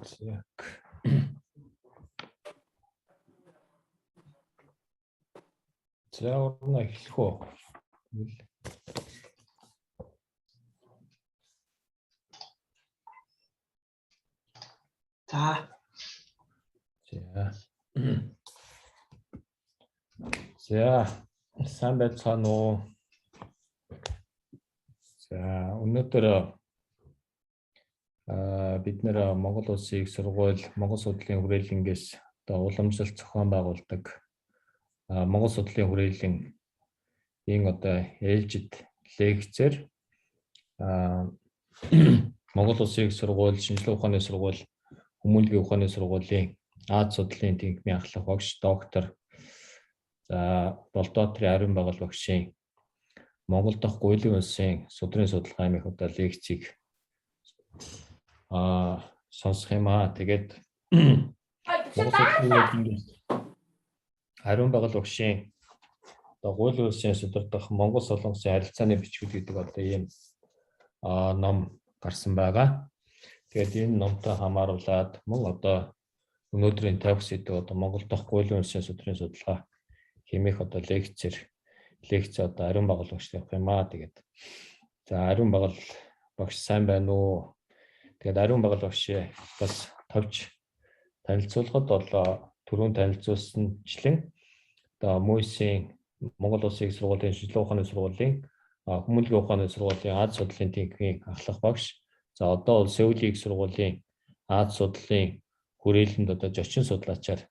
За. За, урна эхлэх үү? Тэгвэл За. За. За, сайн байцгаана уу? За, өнөөдөр бид нэр Монгол Улсын их сургууль Монгол судлалын хүрээлэнгээс одоо уламжлалт зохион байгуулдаг Монгол судлалын хүрээлэн энэ одоо ээлжид лекцээр Монгол Улсын их сургууль, Шинжлэх ухааны сургууль, Хүмүүнлэгийн ухааны сургуулийн Аз судлалын тэнхимийн ахлах багш, доктор, за, Болдоотрын ариун байгуул багшийн Монгол дахь гуйлын улсын судрын судалгаа аймаг одоо лекцийг сонсох юм аа. Тэгээд Монгол судлалын ариун байгуул багшийн одоо гуйлын улсын судар дахь Монгол Солонгосын харилцааны бичгүүд гэдэг одоо ийм ном гарсан байгаа. Тэгээд энэ номтой хамааруулаад мөн одоо өнөөдрийн тавих сэдэв одоо Монгол дахь гуйлын улсын судрын судалгаа хэмээх одоо лекц одоо ариун байгуул багш явах юм аа. Тэгээд за, ариун байгуул багш, сайн байна уу? Тэгээд ариун байгуул багш бас товч танилцуулахад бол түрүүн танилцуулсанчлан одоо МУИС-ийн, Монгол Улсын их сургуулийн шинжлэх ухааны сургуулийн хүмүүнлэгийн ухааны сургуулийн Аз судлалын тэнхимийн ахлах багш. За, одоо бол Сеулийн их сургуулийн Аз судлалын хүрээлэнд одоо зочин судлаачаар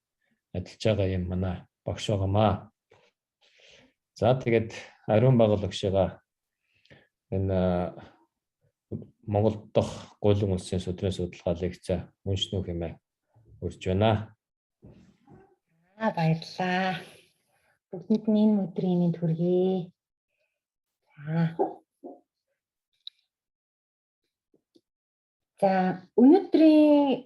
ажиллаж байгаа юм манай багш байгаамаа. За, тэгээд ариун байгуул багшигаа энэ Монгол дахь гуйлан улсын судрын судалгаа лекц уншина уу хэмээн урьж байна. Аа, баярлалаа. Бүгдэнд нь энэ өдрийн мэнд хүргэе. За. За, өнөөдрийн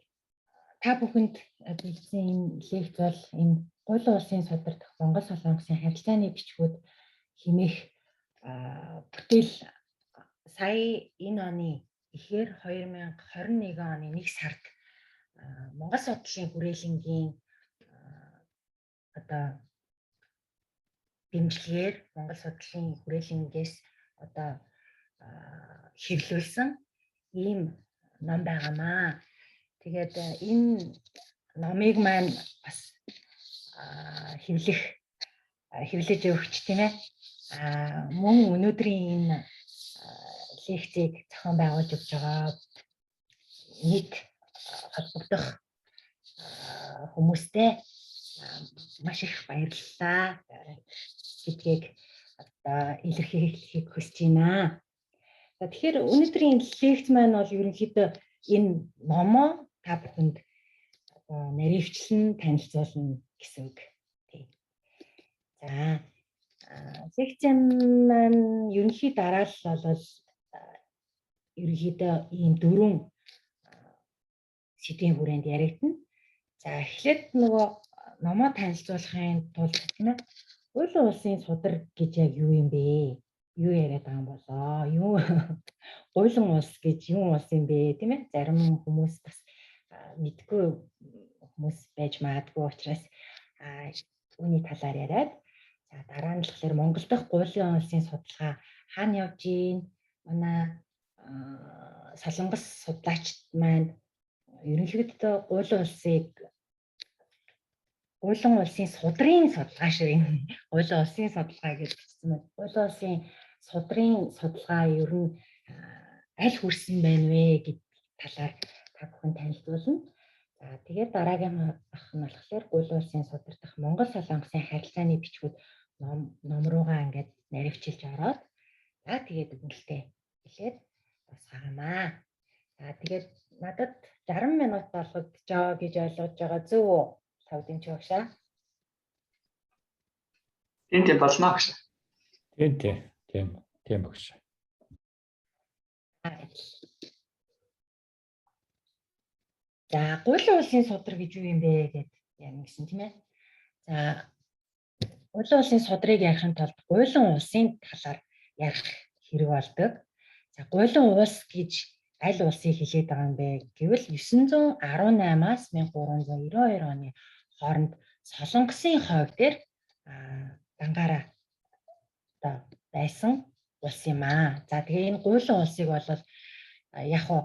та бүхэнд бэлдсэн энэ лекц бол энэ гуйлан улсын судар дахь Монгол Солонгосын харилцааны бичгүүд хэмээх бүтээл сая энэ оны ихээр 2021 оны 1 сард Монгол судлалын хүрээлэнгийн одоо дэмжлэгээр Монгол судлалын хүрээлэнгээс одоо хэвлүүлсэн ийм ном байгаамаа. Тэгээд энэ номыг маань бас хэвлэх хэвлэж өгч, тийм ээ. Мөн өнөөдрийн энэ лекцийг зохион байгуулж өгч байгаа нийт холбогдох хүмүүстэй маш их баярлалаа гэдгийг одоо илэрхийлэхийг хүсэж байна. За, тэгэхээр өнөөдрийн лекц маань бол ерөнхийдөө энэ номоо та бүхэнд одоо наривчлан танилцуулна гэсэн үг. Тий. За, лекц маань ерөнхий дараалал бол ерөнхийдөө ийм дөрвөн сэдвийн хүрээнд яригдана. За, эхлээд нөгөө номоо танилцуулахын тулд, тийм ээ, Гуйлан улсын судар гэж яг юу юм бэ? Юу яриад байгаа юм болоо? Юу гуйлан улс гэж юу улс юм бэ, тийм ээ? Зарим хүмүүс бас мэдгүй хүмүүс байж магадгүй учраас үүний талаар яриад, за, дараа нь болохоор Монгол дахь гуйлын улсын судалгаа хаана явж гин? Манай Солонгос судлаачид маань ерөнхийдөө гуйлан улсыг, гуйлан улсын судрын судалгаа шүү, энэ гуйлан улсын судалгаа гэж бичсэн байна. Гуйлан улсын судрын судалгаа ер нь аль хүрсэн байна вэ гэд талаар та бүхэн танилцуулна. За, тэгээд дараагийн ах нь болохоор гуйлан улсын судар дахь Монгол Солонгосын харилцааны бичгүүд ном руугаа ингээд наривчилж ороод, за, тэгээд өгнөлтөө хэлээд дуусгаамаа. За, тэгээд надад 60 минут олгогдож гэж ойлгож байгаа, зөв үү? Тавдын чи багшаа. Тийм, тийм болно багш. Тийм, тийм, тийм, тийм багш. За, гуйлан улсын судар гэж юу юм бэ гэд ярина гэсэн, тийм ээ. За, гуйлан улсын судрыг ярихын тулд гуйлан улсын талаар ярих хэрэг болдог. За, гуйлан улс гэж аль улсыг хэлээд байгаа юм бэ гэвэл 918-аас 1392 оны хооронд Солонгосын хойг дээр дангаараа одоо байсан улс юм аа. За тэгээ энэ гуйлан улсыг бол яг уу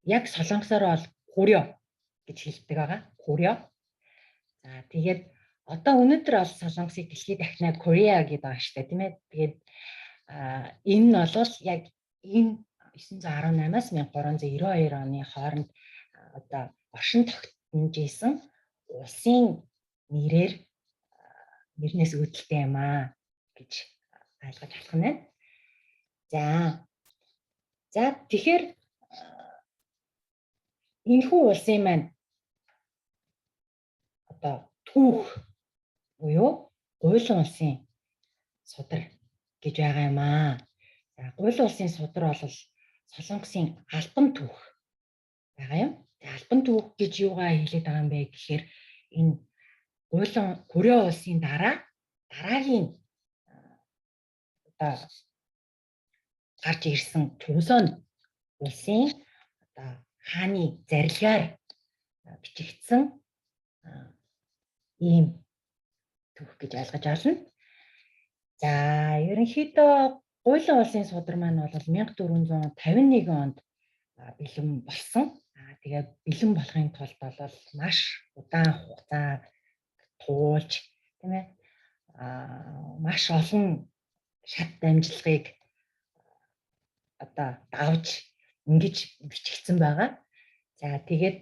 яг солонгосоор бол Гүрё гэж хэлдэг байгаа. Гүрё. За тэгээд одоо өнөөдөр бол солонгосыг дэлхийд дахнаа Korea гэдэг байгаа шүү дээ, тийм ээ. Тэгээд энэ нь бол яг энэ 918-аас 1392 оны хооронд одоо оршин тогтнож исэн улсын нэрээр нэрнээс үүдэлтэй юм аа гэж ойлгож болох нь байна. За. За тэгэхээр энэхүү улсын маань одоо түүх буюу гуйлан улсын судар гэж байгаа юм аа. За гуйлан улсын судар бол Солонгосын албан түүх байгаа юм. За албан түүх гэж юугаа хэлээд байгаа юм бэ гэхээр энэ гуйлан Корё улсын дараа дараагийн одоо гарч ирсэн Чусон улсын одоо хааны зарилгаар бичигдсэн ийм түүх гэж ойлгож байна. За ерөнхийдөө гуйлан улсын судар маань бол 1451 онд бэлэн болсон. Тэгээд бэлэн болохын тулд бол маш удаан хугацаа туулж, тийм ээ, маш олон шат дамжлагыг одоо давж ингэж бичигдсэн байгаа. За тэгээд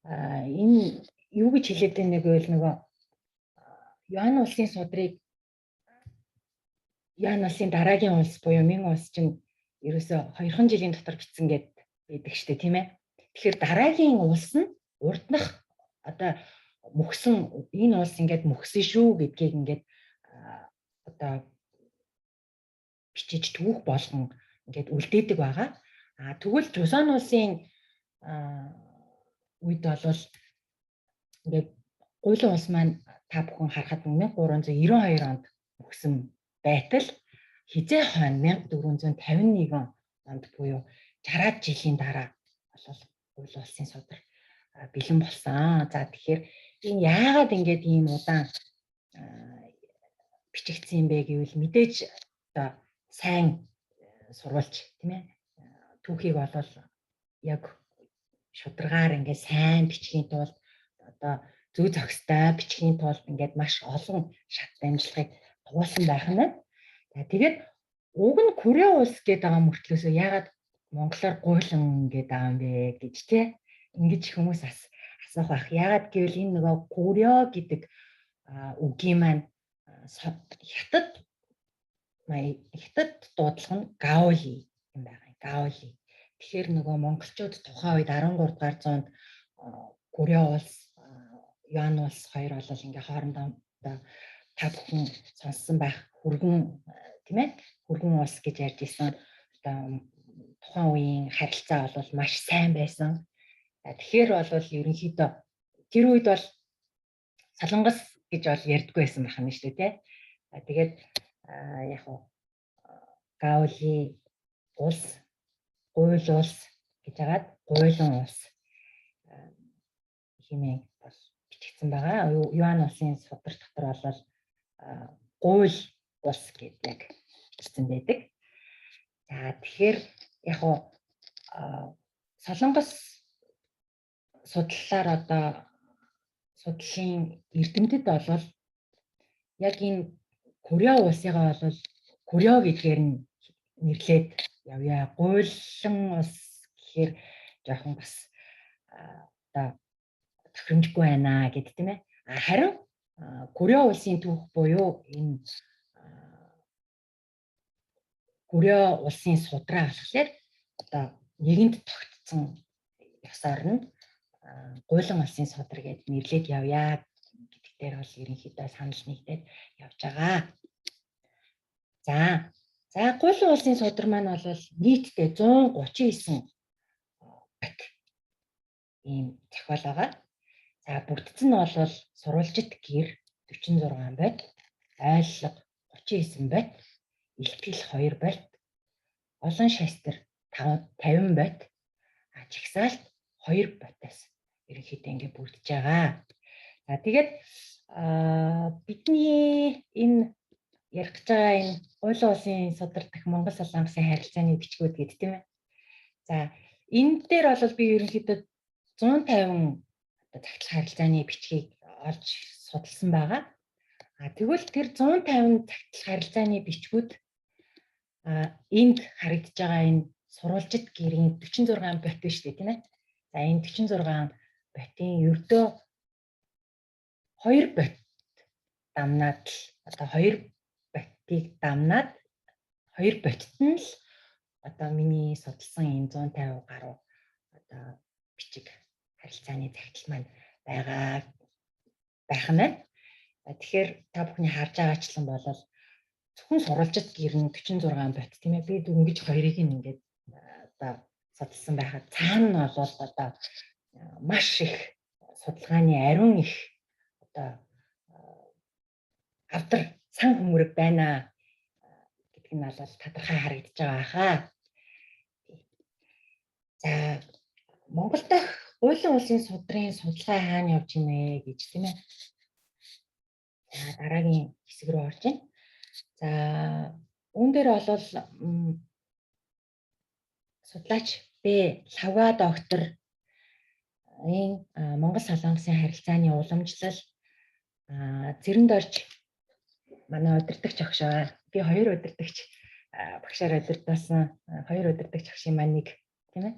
энэ юу гэж хэлээд байна гэвэл нөгөө Юань улсын судрыг Юань улсын дараагийн улс буюу Мин улс чинь ерөөсө 2 жилийн дотор бичсэн гэд байдаг штэ, тийм ээ. Тэгэхээр дараагийн улс нь урднах одоо мөхсөн энэ улс ингээд мөхсөн шүү гэдгийг ингээд одоо бичиж түүх болгон ингээд үлдээдэг байгаа. А тэгвэл Чусон улсын үед бол ингээд гуйлан улс маань та бүхэн харахад 1392 онд мөхсөн байтал хизээ хойно 1451 онд буюу 60-аад жилийн дараа бол гуйлан улсын судар бэлэн болсон. За тэгэхээр энэ яагаад ингээд ийм удаан бичигдсэн юм бэ гэвэл мэдээж одоо сайн сурвалж, тийм ээ, түүхийг бол яг шударгаар ингээд сайн бичихийн тулд одоо зөв зохистой бичихийн тулд ингээд маш олон шат дамжлагыг туулсан байх нь. За тэгээд уг нь Корё улс гэдэг байгаа мөртлөөсөө яагаад монголоор гуйлан гэдэг байгаа юм бэ гэж тий ингэж хүмүүс бас асуух байх. Яагаад гэвэл энэ нөгөө Корё гэдэг үгийн маань хятад хятад дуудлага нь Гаоли юм байгаа. Гаоли. Тэгэхээр нөгөө монголчууд тухайн үед 13 дугаар зуунд Корё улс, Юань улс хоёр бол ингээ хоорондоо та бүхэн сонссон байх хүргэн, тийм ээ, хүргэн улс гэж ярьж исэн. Одоо тухайн үеийн харилцаа бол маш сайн байсан. Тэгэхээр бол ерөнхийдөө тэр үед бол Солонгос гэж бол ярьдаггүй байсан байх нь шүү дээ, тий. Тэгээд яг уу Гаоли улс, гуйл улс гэж хагаад гуйлан улс хэмээн бол бичигдсэн байгаа. Юань улсын судар дотор бол гуйл улс гэдэг яг бичигдсэн байдаг. За тэгэхээр яг уу Солонгос судлалаар одоо судлалын эрдэмтэд бол яг энэ Корё улсыгаа бол Корё гэдгээр нь нэрлээд явъя. Гуйлан улс гэхээр жоохон бас одоо тохиромжгүй байна гэдэг, тийм ээ. Харин Корё улсын түүх буюу энэ Корё улсын судраа болохоор одоо нэгэнд тогтцсон ёсоор нь гуйлан улсын судар гэд нэрлээд явъя гэдэг дээр бол ерөнхийдөө санал нэгдээд явж байгаа. За за гуйлан улсын судар маань бол нийтдээ 139 бат ийм зохиол байгаа. За бүтц нь бол сурвалжит гэр 46 бат, ойлго 39 бат, илтгэл 2 бат, Олон шастер 50 бот, жагсаалт 2 ботоос ерөнхийдөө ингэ бүрдэж байгаа. За тэгээд бидний энэ ярих гэж байгаа энэ Гуйлан улсын судар дахь Монгол Солонгосын харилцааны бичгүүд гэдэг, тийм ээ. За, энэ дээр бол би ерөнхийдөө 150 одоо захидал харилцааны бичгийг олж судалсан байгаа. Тэгвэл тэр 150 захидал харилцааны бичгүүд энд харагдаж байгаа энэ сурвалжит гэрийн 46 бот биш үү, тийм ээ. За, энэ 46 ботын ердөө 2 бот дамнаад л одоо 2 ботыг дамнаад 2 ботт нь л одоо миний судалсан энэ 150 гаруй одоо бичиг харилцааны захидал маань байгаа байх нь байна. Тэгэхээр та бүхний харж байгаачлан болол зөвхөн сурвалжит гэр нь 46 бот, тийм ээ. Би дөнгөж хоёрыг нь ингээд одоо судалсан байхад цаана нь бол одоо маш их судалгааны ариун их одоо авдар сан хөмрөг байна гэдг нь бол тодорхой харагдаж байгаа хаа. За, Монгол дахь Гуйлан улсын судрын судалгаа хаана явж гинэ гэж, тийм ээ. За, дараагийн хэсэг рүү орж байна. За, үүн дээр бол судлаач Б. Лхагва доктор энэ Монгол Солонгосын харилцааны уламжлал, Цэрэндорж манай удирдагч багш байгаа. Би хоёр удирдагч багшаар удирдуулсан, хоёр удирдагч багшийн маань нэг, тийм ээ.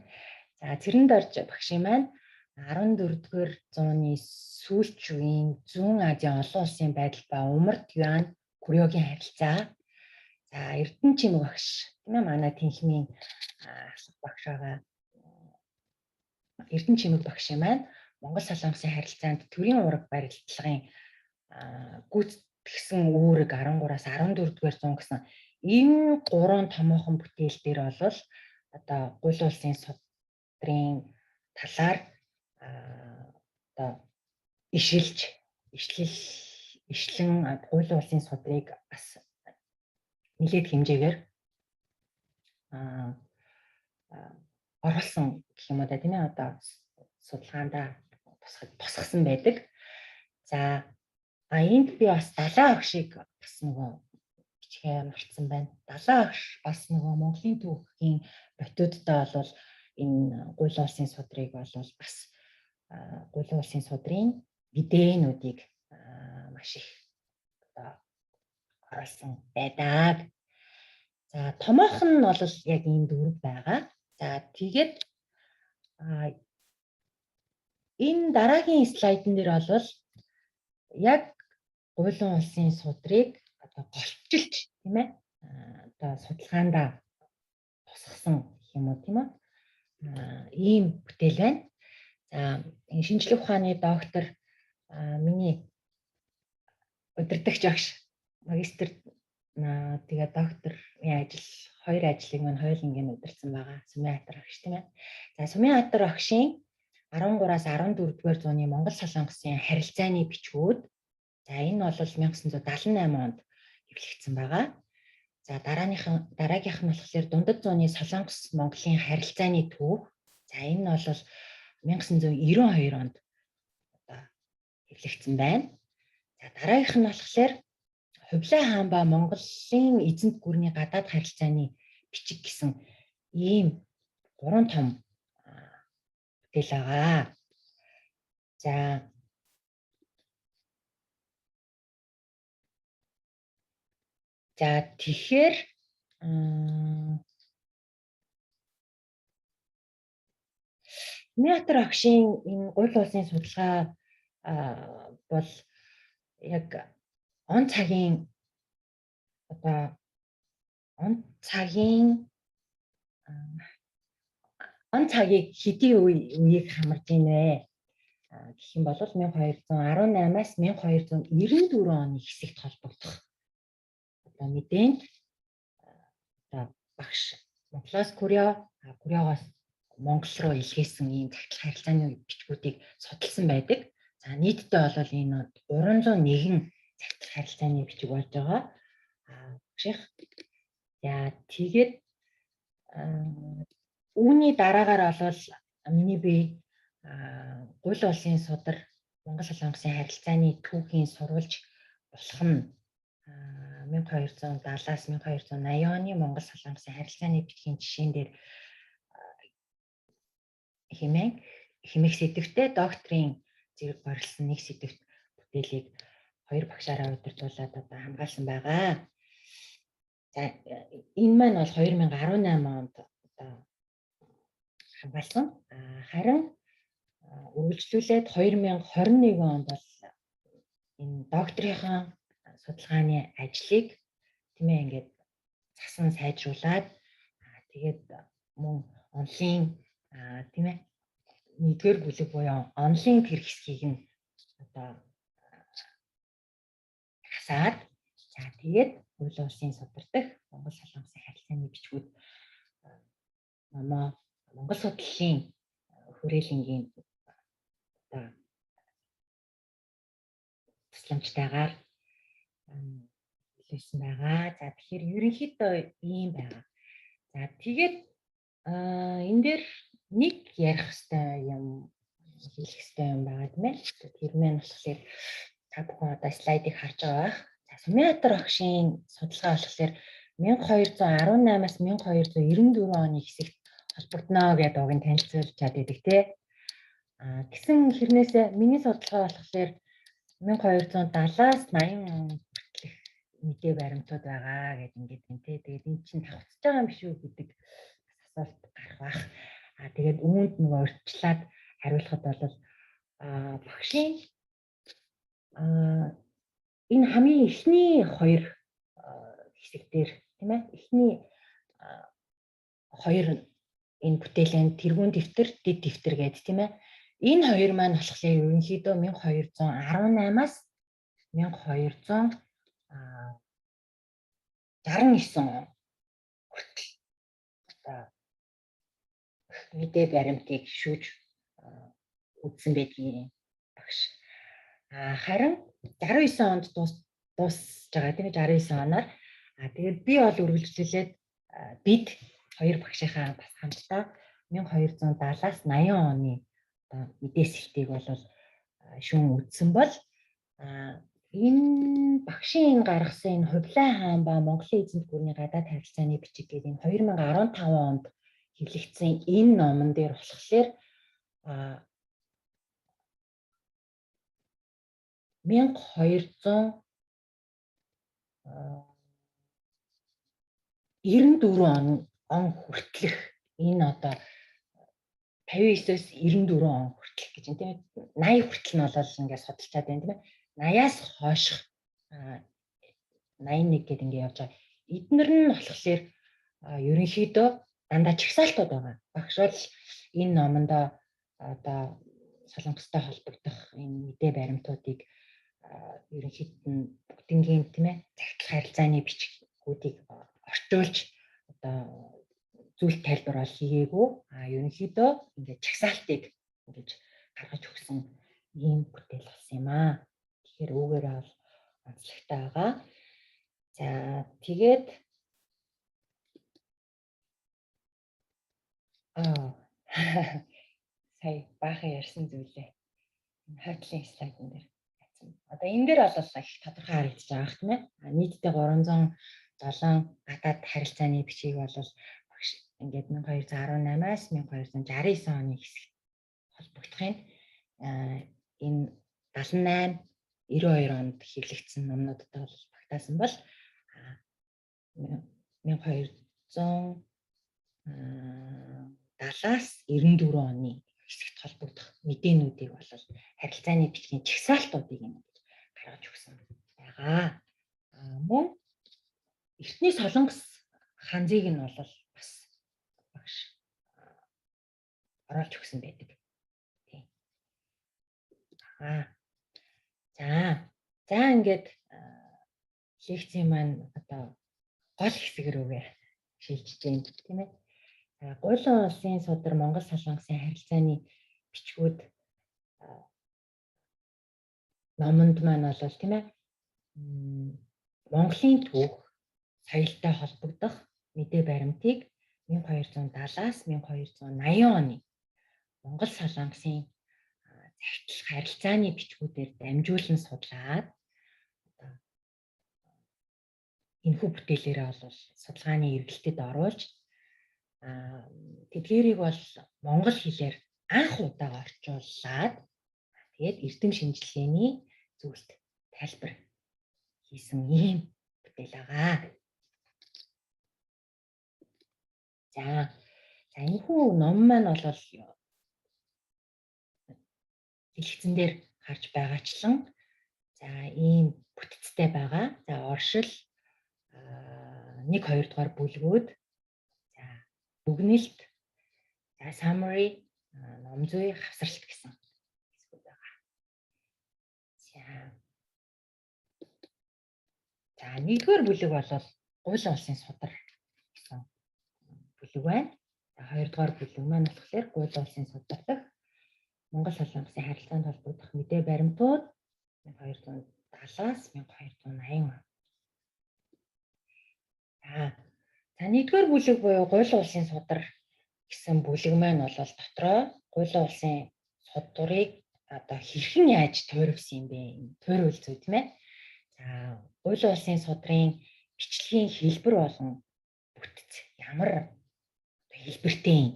За, Цэрэндорж багшийн маань 14-р зууны сүүлч үеийн Зүүн Азийн олон улсын байдал ба Умард Юань Күрёгийн харилцаа. За, Эрдэнэ Чимэг багш, тийм ээ, манай Тэнхимийн ахлах багш байгаа. Эрдэнэ Чимэг багшийн маань Монгол Солонгосын харилцаанд төрийн уураг барилдлагын гүйцэтгсэн үүрэг 13-аас 14-р зуун гэсэн энэ гурван томоохон бүтээл дээр бол одоо Гуйл улсын судрын талаар одоо ишилж ишлэл ишлэн Гуйл улсын судрыг бас нэлээд хэмжээгээр оруулсан гэх юм уу да, тийм ээ, одоо судалгаандаа тусгасан байдаг. За, энд би бас далайн агшийг бас нөгөө бичгээ мартсан байна. Далайн агш бас нөгөө Монголын түүхийн ботуудтай бол энэ Гуйл улсын судрыг бол бас Гуйл улсын судрын мэдээнүүдийг маш их одоо оруулсан байдаг. За, томоох нь бол яг ийм дөрв байгаа. За, тэгээд энэ дараагийн слайдн дээр бол яг Гуйлан улсын судрыг одоо голчилж, тийм ээ, одоо судалгаандаа тусгасан гэх юм уу, тийм ээ, ийм бүтээл байна. За, энэ шинжлэх ухааны доктор, миний удирдагч багш, магистр, тэгээ докторын ажил, хоёр ажлыг маань хоёуланг нь удирдсан байгаа. Сумын Атар багш, тийм ээ. За, Сумын Атар багшийн 13-аас 14-р зууны Монгол Солонгосын харилцааны бичгүүд. За, энэ бол 1978 онд хэвлэгдсэн байгаа. За, дараагийнх нь болохоор дундад зууны Солонгос Монголын харилцааны түүх. За, энэ нь бол 1992 онд одоо хэвлэгдсэн байна. За, дараагийнх нь болохоор Хувлай хаан ба Монголын эзэнт гүрний гадаад харилцааны бичиг гэсэн ийм гурван том бүтээл байгаа. За, тэгэхээр Миниатюр агшийн энэ гуйл улсын судалгаа бол яг он цагийн одоо он цагийг хэдийн үеийг хамарж гинэ гэх юм бол 1218-аас 1294 оны хэсэгт холбогдох одоо мэдээнд одоо багш Монголоос Корео, Кореогоос Монгол руу илгээсэн ийм захидал харилцааны бичгүүдийг судалсан байдаг. За, нийтдээ бол энэ 301 захидал харилцааны бичиг болж байгаа. Багших. За, тэгээд Үүний дараагаар бол миний бие Гуйл улсын судар Монгол Солонгосын харилцааны түүхийн сурвалж болох нь 1270-аас 1280 оны Монгол Солонгосын харилцааны бичгийн жишээн дээр хэмээн хэмээх сэдэвтэй докторийн зэрэг горилсон нэг сэдэвт бүтээлийг хоёр багшаараа удирдуулаад одоо хамгаалсан байгаа. За, энэ маань бол 2018 онд одоо хамгаалсан. Харин үргэлжлүүлээд 2021 онд бол энэ докторийнхаа судалгааны ажлыг, тийм ээ, ингээд засан сайжруулад, тэгээд мөн онлын, тийм ээ, нэгдүгээр бүлэг буюу онлын тэр хэсгийг нь одоо хасаад, за, тэгээд Хууль улсын судар дахь Монгол Солонгосын харилцааны бичгүүд номоо Монгол судлалын хүрээлэнгийн одоо тусламжтайгаар хэлсэн байгаа. За, тэгэхээр ерөнхийдөө ийм байгаа. За, тэгээд энэ дээр нэг ярих хэвээр юм, хэлэх хэвээр юм байгаа, тийм ээ. Тэр маань болохоор та бүхэн одоо слайдыг харж байгаа байх. За, Сумын огшийн судалгаа болохоор 1218-аас 1294 оны хэсэгт холбогдоно гэдэг уг нь танилцуулж чад байдаг, тий. А гисэн хэрнээсээ миний судалгаа болохоор 1270-аас 80 он хүртэлх мэдээ баримтууд байгаа гэдэг ингээд юм, тий. Тэгээд энэ чинь давхцаж байгаа юм биш үү гэдэг асуулт гарах бах. А тэгээд үүнд нөгөө урьдчилаад хариулахад бол багшийн энэ хамгийн эхний хоёр хэсэг дээр, тийм ээ, эхний хоёр энэ бүтээлийн тэргуун дэвтэр, дэд дэвтэр гэдэг, тийм ээ. Энэ хоёр маань болохоор ерөнхийдөө 1218-аас 1269 он хүртэл одоо мэдээ баримтыг шүүж үзсэн байдгийн багш. А харин 69 онд дуусж байгаа, тийм ээ, 69 оноор. А тэгээд би бол үргэлжлүүлээд бид хоёр багшийнхаа бас хамтдаа 1270-аас 80 оны одоо мэдээсэлтийг бол шүүн үзсэн бол энэ багшийн энэ гаргасан энэ Хувлай хаан ба Монголын эзэнт гүрний гадаад харилцааны бичиг гэдэг энэ 2015 онд хэвлэгдсэн энэ номон дээр болохоор 1294 он хүртэлх энэ одоо 59-өөс 94 он хүртэлх гэж юм, тийм ээ, 80 хүртэл нь бол ингээд судалчаад байна, тийм ээ, 80-аас хойших 81 гэдэг ингээд явж байгаа. Эднэр нь болохоор ерөнхийдөө дандаа чагсаалтууд байгаа. Багш бол энэ номондоо одоо Солонгостой холбогдох энэ мэдээ баримтуудыг ерөнхийд нь бүгднгийн, тийм ээ, захидал харилцааны бичгүүдийг орчуулж одоо зүйл тайлбар бол хийгээгүй. А ерөнхийдөө ингээд чагсаалтыг ингэж гаргаж өгсөн ийм бүтээл болсон юм аа. Тэгэхээр үүгээрээ бол онцлогтой байгаа. За, тэгээд сая баахан ярьсан зүйлээ энэ хойтлын слайдн дээр яцсан. Одоо энэ дээр бол их тодорхой харагдаж байгаа бах, тийм ээ. Нийтдээ 307 гадаад харилцааны бичгийг бол багш ингээд 1218-аас 1269 оны хэсэгт холбогдох юм. Энэ 78 92 онд хэвлэгдсэн номнуудад бол багтаасан бол 1270-аас 94 оны хэсэгт холбогдох мэдээнүүдийг бол харилцааны бичгийн чагсаалтуудыг ингэж гаргаж өгсөн байгаа. Мөн эртний Солонгос ханзыг нь бол бас багш оруулж өгсөн байдаг. Тийм. За. За, ингээд лекцийн маань одоо гол хэсэг рүүгээ шилжиж байна, тийм ээ. За, Гуйлан улсын судар Монгол Солонгосын харилцааны бичгүүд номонд маань бол, тийм ээ, Монголын түүх соёлтой холбогдох мэдээ баримтыг 1270-аас 1280 оны Монгол Солонгосын захидал харилцааны бичгүүдээр дамжуулан судлаад одоо энэхүү бүтээлээрээ бол судалгааны эргэлтэд оруулж тэдгээрийг бол монгол хэлээр анх удаага орчууллаад тэгээд эрдэм шинжилгээний зүйлт тайлбар хийсэн ийм бүтээл байгаа. За энэхүү ном маань бол дэлгэцэн дээр харж байгаачлан за ийм бүтцтэй байгаа. За оршил 1 2 дугаар бүлгүүд, за дүгнэлт, за summary, ном зүй, хавсралт гэсэн хэсгүүд байгаа. За нэгдүгээр бүлэг бол Гуйлан улсын судар гэсэн бүлэг байна. За хоёрдугаар бүлэг маань болохоор Гуйлан улсын судар дахь Монгол Солонгосын харилцаанд холбогдох мэдээ баримтууд 1270-аас 1280 он. За нэгдүгээр бүлэг буюу Гуйлан улсын судар гэсэн бүлэг маань бол дотроо Гуйлан улсын судрыг одоо хэрхэн яаж тойрвсон юм бэ? Тойрвол зүй тийм ээ. За Гуйлан улсын судрын бичлэгийн хэлбэр болон бүтэц ямар хэлбэртэй юм?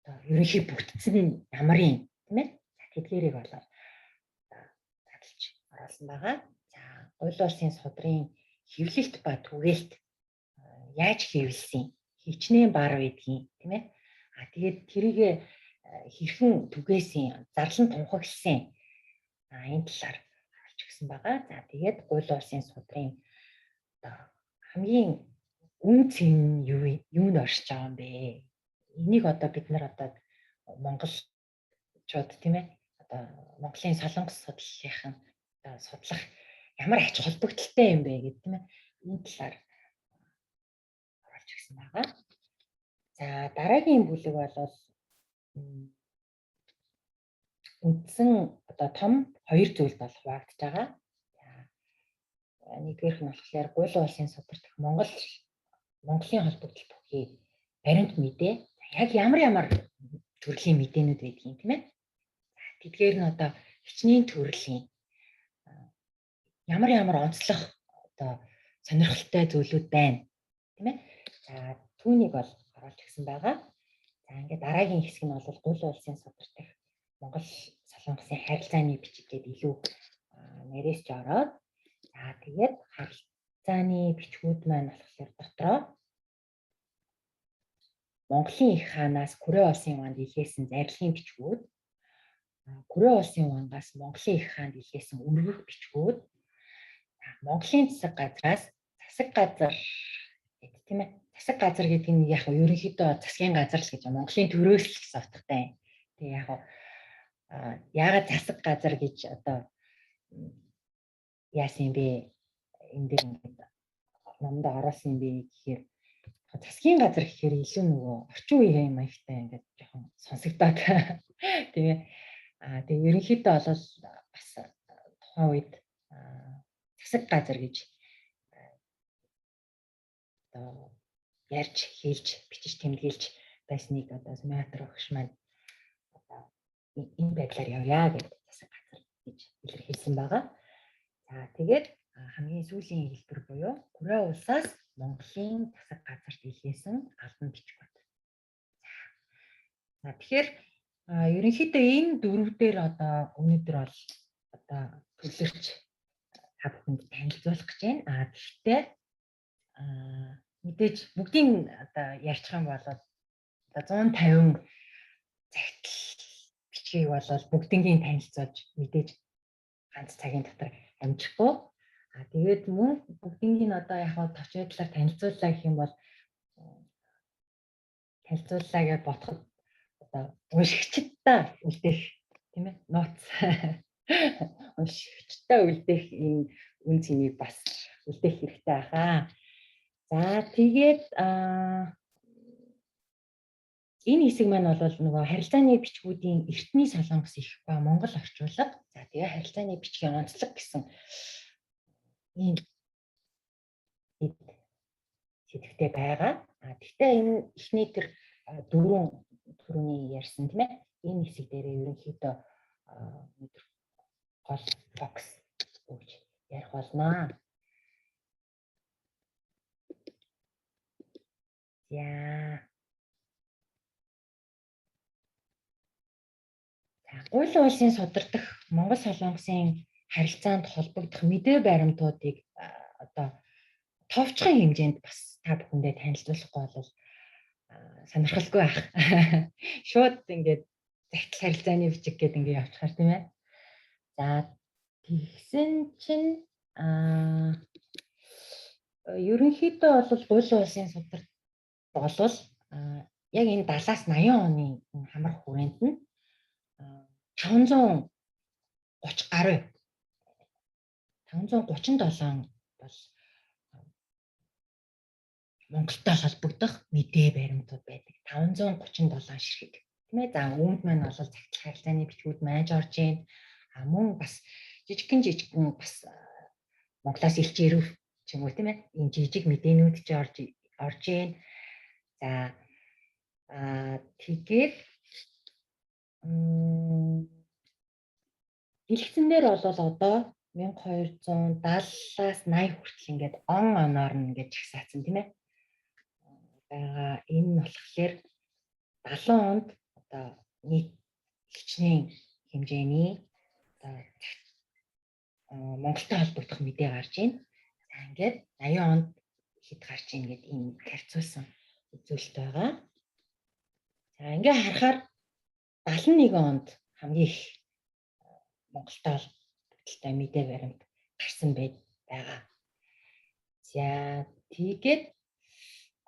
Одоо ерөнхий бүтэц нь ямар юм тийм ээ? За тэдгээрийг бол задлж оруулсан байгаа. За Гуйлан улсын судрын хэвлэлт ба түгээлт яаж хэвлэсэн, хичнээн бар байдгийг тийм ээ. А тэгээд тэрийг хэрхэн түгээсэн, зарлан тунхагласан энэ талаар оруулж өгсөн байгаа. За тэгээд Гуйлан улсын судрын одоо хамгийн үн цэн юу юунд оршиж байгаа юм бэ? Энийг одоо бид нар одоо монголчууд тийм ээ одоо Монголын солонгос судлалынхан одоо судлах ямар ач холбогдолтой юм бэ гэдэг тийм ээ энэ талаар оруулж өгсөн байгаа. За дараагийн бүлэг бол үндсэн одоо том хоёр зүйлд бол хуваагдаж байгаа. За нэгдүгээрх нь болохоор Гуйлан улсын судар дах Монголын холбогдол бүхий баримт мэдээ. Яг ямар ямар төрлийн мэдээнүүд байдгийг тийм ээ. За тэдгээр нь одоо хичнээн төрлийн ямар ямар онцлог одоо сонирхолтой зүйлүүд байна тийм ээ. За түүнийг бол оруулж өгсөн байгаа. За ингээд дараагийн хэсэг нь бол Гуйлан улсын судар дах Монгол Солонгосын харилцааны бичиг гээд илүү нэрээс ч ороод за тэгээд харилцааны бичгүүд маань болохоор дотроо Монголын их хаанаас Күрээ улсын ванд илгээсэн зарилгын бичгүүд, Күрээ улсын вангаас Монголын их хаанд илгээсэн өргөх бичгүүд, Монголын засаг газраас засаг газар гэдэг тийм ээ. Засаг газар гэдэг нь яг ерөнхийдөө засгийн газар л гэж Монголын төрөөс л гэсэн утгатай. Тэгээ яг яагаад засаг газар гэж одоо яасан юм бэ? Энэ дээр ингээд номдоо оруулсан юм бэ гэхээр засгийн газар гэхээр илүү нөгөө орчин үеийн маягтай ингээд жоохон сонсогдоод тийм ээ. Тэгээ ерөнхийдөө бол бас тухайн үед засаг газар гэж одоо ярьж, хэлж, бичиж, тэмдэглэж байсныг одоо Сумиатар багш маань одоо энэ байдлаар явъя гэдэг засаг газар гэж илэрхийлсэн байгаа. За тэгээд хамгийн сүүлийн хэлбэр буюу Күрээ улсаас Монголын засаг газарт илгээсэн албан бичгүүд. За тэгэхээр ерөнхийдөө энэ дөрөв дээр одоо өнөөдөр бол одоо төлөрч та бүхэнд танилцуулах гэж байна. А гэхдээ мэдээж бүгдийн одоо ярьчих юм бол одоо 150 захидал бичгийг бол бүгднийг танилцуулж мэдээж ганц цагийн дотор амжихгүй. А тэгээд мөн бүгднийг нь одоо яг товч байдлаар танилцууллаа гэх юм бол танилцууллаа гэж бодоход одоо уншигчдаа үлдээх тийм ээ нууц уншигчдаа үлдээх энэ үн цэнийг бас үлдээх хэрэгтэй хаа. За тэгээд энэ хэсэг маань бол нөгөө харилцааны бичгүүдийн эртний солонгос их ба монгол орчуулга. За тэгээ харилцааны бичгийн онцлог гэсэн ийм сэдвтэй байгаа. Гэхдээ энэ эхний тэр дөрвөн түрүүний ярьсан, тийм ээ, энэ хэсэг дээрээ ерөнхийдөө өнөөдөр гол фокус өгч ярих болно. За. За, Гуйлан улсын судар дахь Монгол Солонгосын харилцаанд холбогдох мэдээ баримтуудыг одоо товчхон хэмжээнд бас та бүхэндээ танилцуулахгүй бол сонирхолгүй байх. Шууд ингээд захидал харилцааны бичиг гэдэг ингээд явчихаар, тийм ээ. За, тэгсэн чинь ерөнхийдөө бол Гуйлан улсын судар болвол яг энэ 70-аас 80 оны хамрах хүрээнд нь 530 гаруй 537 бол Монголтой холбогдох мэдээ баримтууд байдаг. 537 ширхэг. Тийм ээ. За, үүнд маань бол захидал харилцааны бичгүүд майж орж ийн. А мөн бас жижигхэн жижигхэн бас Монголоос элч ирэв ч юм уу, тийм ээ. Энэ жижиг мэдээнүүд чи орж ийн. За, тэгээд дэлгэцэн дээр бол одоо 1270-аас 80 хүртэл ингээд он оноор нь ингээд жагсаацсан, тийм ээ. Байгаа. Энэ нь болохоор 70 онд одоо нийт хичнээн хэмжээний одоо Монголтой холбогдох мэдээ гарч байна. За, ингээд 80 онд хэд гарч ийн гээд ийм харьцуулсан үзүүлэлт байгаа. За, ингээ харахаар 71 онд хамгийн их Монголтой холбогдлолтой мэдээ баримт гарсан байгаа. За, тэгээд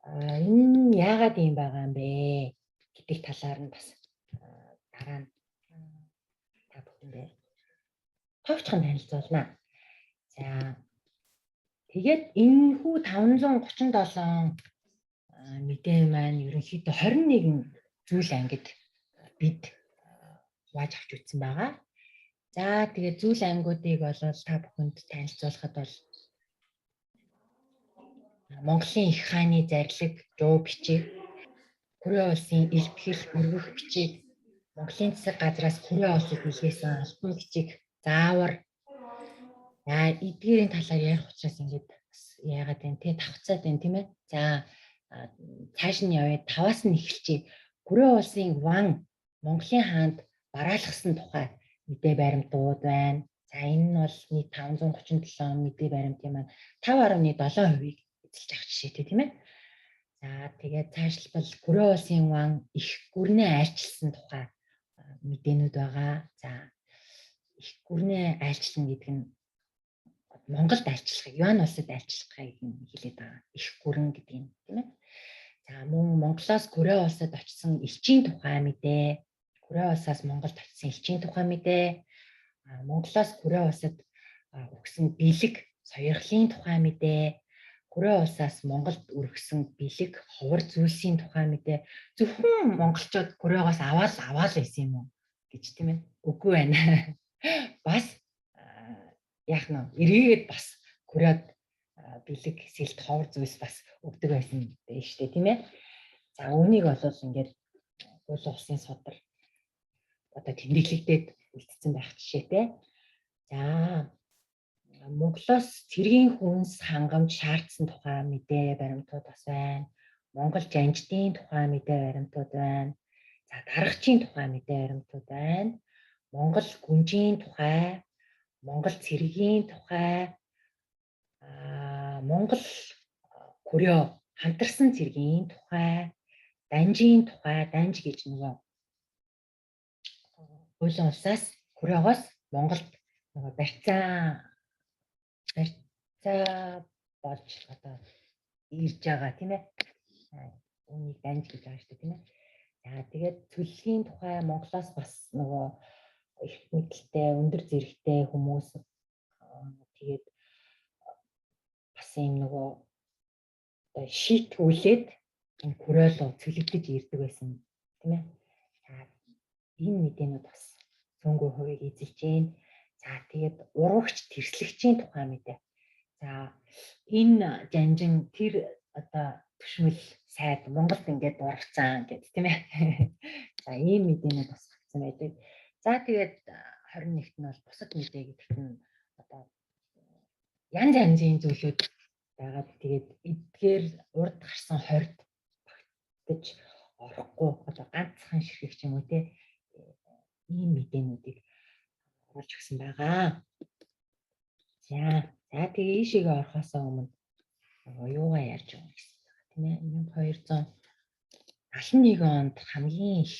энэ яагаад ийм байгаа юм бэ гэдэг талаар нь бас дараа нь та бүхэндээ товчхон танилцуулна. За, тэгээд энэхүү 537 мэдээ маань ерөнхийдөө 21 зүйл ангид бид хувааж авч үзсэн байгаа. За, тэгээд зүйл ангиудыг бол та бүхэнд танилцуулахад бол Монголын их хааны зарлиг, жуу бичиг, Хүрээ улсын илтгэл өргөх бичиг, Монголын засаг газраас Хүрээ улсыг илгээсэн албан бичиг, заавар. За, эдгээрийн талаар ярих учраас ингээд бас яагаад вэ, те, давхцаад байна, тийм ээ. За, цааш нь явъя. Таваас нь эхэлчихье. Хүрээ улсын ван Монголын хаанд бараалхсан тухай мэдээ баримтууд байна. За, энэ нь бол нийт 537 мэдээ баримтын маань 5.7%-ийг эзэлж авах жишээтэй, тийм ээ. За, тэгээд цаашлбал Хүрээ улсын ван их гүрнээ айлчилсан тухай мэдээнүүд байгаа. За, их гүрнээ айлчлан гэдэг нь Монголд айлчлахыг, Юань улсад айлчлахыг хэлээд байгаа. Их гүрэн гэдэг нь, тийм ээ. За, мөн Монголоос Корей улсад очисон элчийн тухай мэдээ, Корей улсаас Монголд очисон элчийн тухай мэдээ, Монголоос Корей улсад өгсөн бэлэг, сойрхлын тухай мэдээ, Корей улсаас Монголд өргөсөн бэлэг, ховор зүйлсийн тухай мэдээ. Зөвхөн монголчууд Корейгоос аваад аваад байсан юм уу гэж, тийм ээ. Үгүй байна. Бас яах нь эргээгээд бас Корейд бэлэг, сэлт, ховор зүйлс бас өгдөг байсан байж штэ, тийм ээ. За, үүнийг бол ингээд Гуйл улсын судар одоо тэмдэглэгдээд үлдсэн байх жишээтэй. За, Монголоос цэргийн хүнс хангамж шаардсан тухай мэдээ баримтууд бас байна. Монгол жанждын тухай мэдээ баримтууд байна. За, дарагчийн тухай мэдээ баримтууд байна. Монгол гүнжийн тухай, Монгол цэргийн тухай, Монгол Корё хамтарсан цэргийн тухай, данжийн тухай, данж гэж нөгөө Гуйлан улсаас Корёгоос Монголд нөгөө барьцаа болж одоо ирж байгаа, тийм ээ. Үүнийг данж гэж байгаа шүү дээ, тийм ээ. За, тэгээд цөллөгийн тухай, Монголоос бас нөгөө их мэдлэлтэй, өндөр зэрэгтэй хүмүүс тэгээд бас юм нөгөө шийтгүүлээд энэ Корёлоо цөлөгдөж ирдэг байсан, тийм ээ. За, энэ мэдээнүүд бас цөөнгүй хувийг эзэлж байна. За, тэгээд урвагч тэрслэгчийн тухай мэдээ. За, энэ жанжин тэр одоо түшмэл сайд Монголд ингээд дургацсан гэд тийм ээ. За ийм мэдээнүүд бас гарсан байдаг. За тэгээд 21-т нь бол бусад мэдээ гэдэгт нь одоо янз янзын зүйлүүд байгаад тэгээд эдгээр урд гарсан 20-д багтаж орохгүй одоо ганцхан ширхэг ч юм уу те ийм мэдээнүүдийг оруулж өгсөн байгаа. За за тэгээ ийшээгээ орохоос өмнө юугаа ярьж байгаа гэсэн байгаа тийм ээ 1271 онд хамгийн их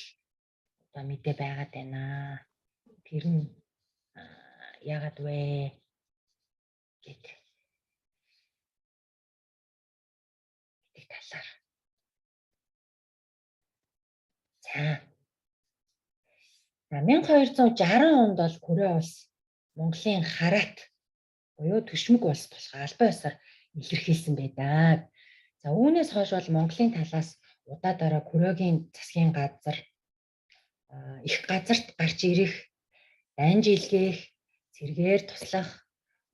одоо мэдээ байгаад байна. Тэр нь яагаад вэ гэдэг талаар. За. 1260 онд бол Корей улс Монголын хараат буюу төшмөг улс болох албан ёсоор илэрхийлсэн байдаг. За үүнээс хойш бол Монголын талаас удаа дараа Корейгийн засгийн газар их газарт гарч ирэх, дайн жилгээх, цэргээр туслах,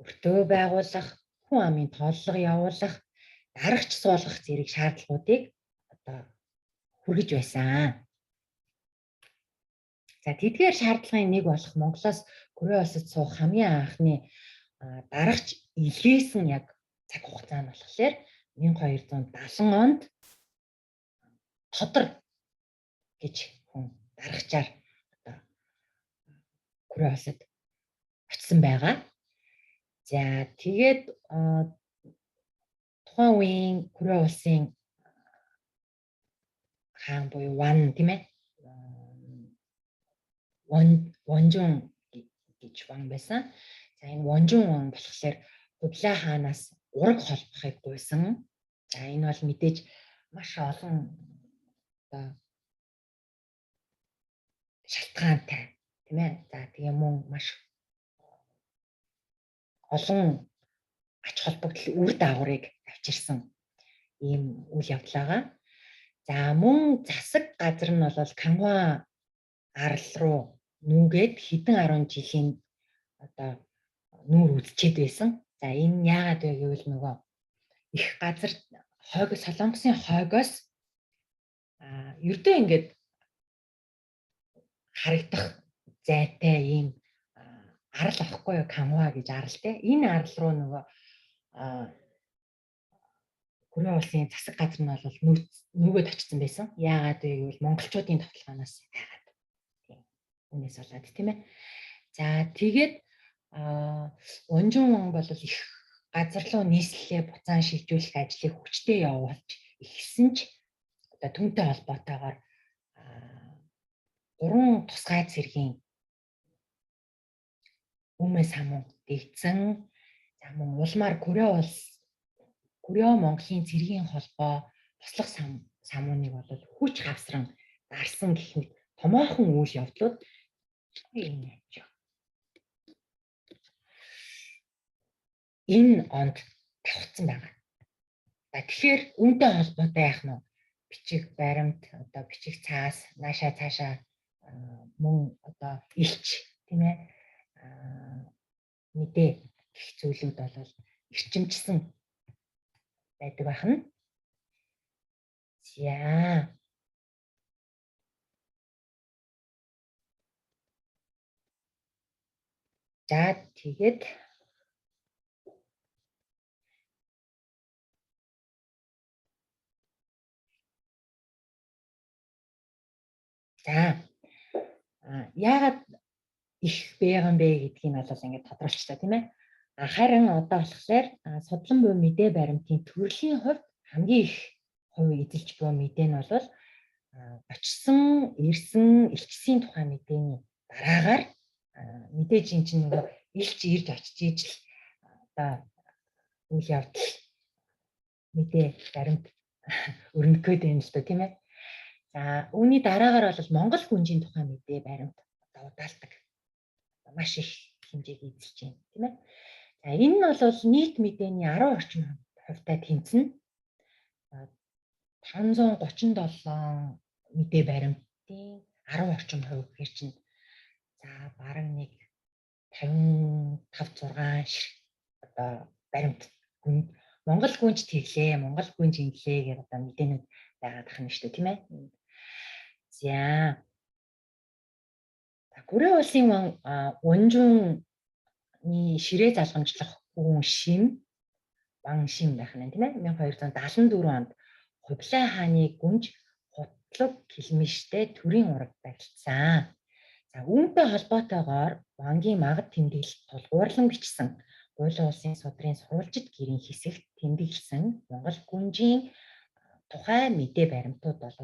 өртөө байгуулах, хүн амын тооллого явуулах, дарагч суулгах зэрэг шаардлагуудыг одоо хүргэж байсан. За тэдгээр шаардлагын нэг болох Монголоос Корей улсад суух хамгийн анхны дарагч илгээсэн яг цаг хугацаа нь болохоор 1270 онд Тодор гэж хүн дарагчаар одоо Корей улсад очисон байгаа. За тэгээд тухайн үеийн Корей улсын хаан буюу Ван тийм ээ Вонжун гэж ван байсан. За энэ Вонжун ван болохоор Хубилай хаанаас ураг холбохыг гуйсан. За энэ бол мэдээж маш олон одоо шалтгаантай тийм ээ. За тэгээ мөн маш олон ач холбогдол үр дагаврыг авчирсан ийм үйл явдал байгаа. За мөн засаг газар нь бол Канва арал руу нүүгээд хэдэн 10 жилийн одоо нүүр үзчихэд байсан. За энэ яагаад вэ гэвэл нөгөө их газар хойг Солонгосын хойгоос ердөө ингээд харагдах зайтай ийм арал ахгүй юу Канва гэж арал те. Энэ арал руу нөгөө Корей улсын засаг газар нь бол нүүгээд очсон байсан. Яагаад вэ гэвэл монголчуудын товтлогоноос айгаад. Тийм. Үүнээс болоод тийм ээ. За тэгээд Унжун бол их газар руу нийслэлээ буцаан шилжүүлэх ажлыг хүчтэй явуулж эхэлсэн ч одоо түүнтэй холбоотойгоор гурван тусгай цэргийн өмнө самун дэгдсэн. За мөн улмаар Корей улс Корей Монголын цэргийн холбоо туслах самууныг бол хүч хавсран дарсан гэх мэт томоохон үйл явдлууд энэ яаж энэ онд давхцсан байгаа. За тэгэхээр үүнтэй холбоотой яах нь бичиг баримт одоо бичиг цаас наашаа цаашаа мөн одоо илч тийм ээ мэдээ гэх зүйлүүд бол эрчимжсэн байдаг байна. За. За тэгээд за яагаад их байгаа юм бэ гэдгийг нь бол ингээд тодруулчлаа тийм ээ. Харин одоо болохоор судлан буй мэдээ баримтын төрлийн хувьд хамгийн их хувь эзэлж буй мэдээ нь бол очсон, ирсэн, илчсийн тухай мэдээний дараагаар мэдээж эн чинь нөгөө илч ирж очиж ижил одоо үйл явдал мэдээ баримт өрнөх гээд байна л да тийм ээ. За үүний дараагаар бол Монгол хүнжийн тухай мэдээ баримт одоо удаалдаг. Маш их хэмжээг эзэлж байна тийм ээ. За энэ нь бол нийт мэдээний 10 орчим хувьтай тэнцэнэ. 537 мэдээ баримтын 10 орчим хувь гэхэр чинь за бараг нэг 55 6 одоо баримт Монгол гүнж тэглээ, Монгол гүнж инглээ гэдэг одоо мэдээнүүд байгаад тах нь шүү дээ, тийм ээ. За. Гүрээ улсын Унжууны ширээ залгамжлах хүн шим ван шим байх нь, тийм ээ. 1274 онд Хубилай хааны гүнж хутлаг килмиштэй төрийн ураг барилцсан. За, үүнтэй холбоотойгоор Вангийн магад тэмдэглэлт тулгуурлан бичсэн Гуйлан улсын судрын сурвалжит гэрийн хэсэгт тэмдэглэсэн Монгол гүнжийн тухай мэдээ баримтууд бол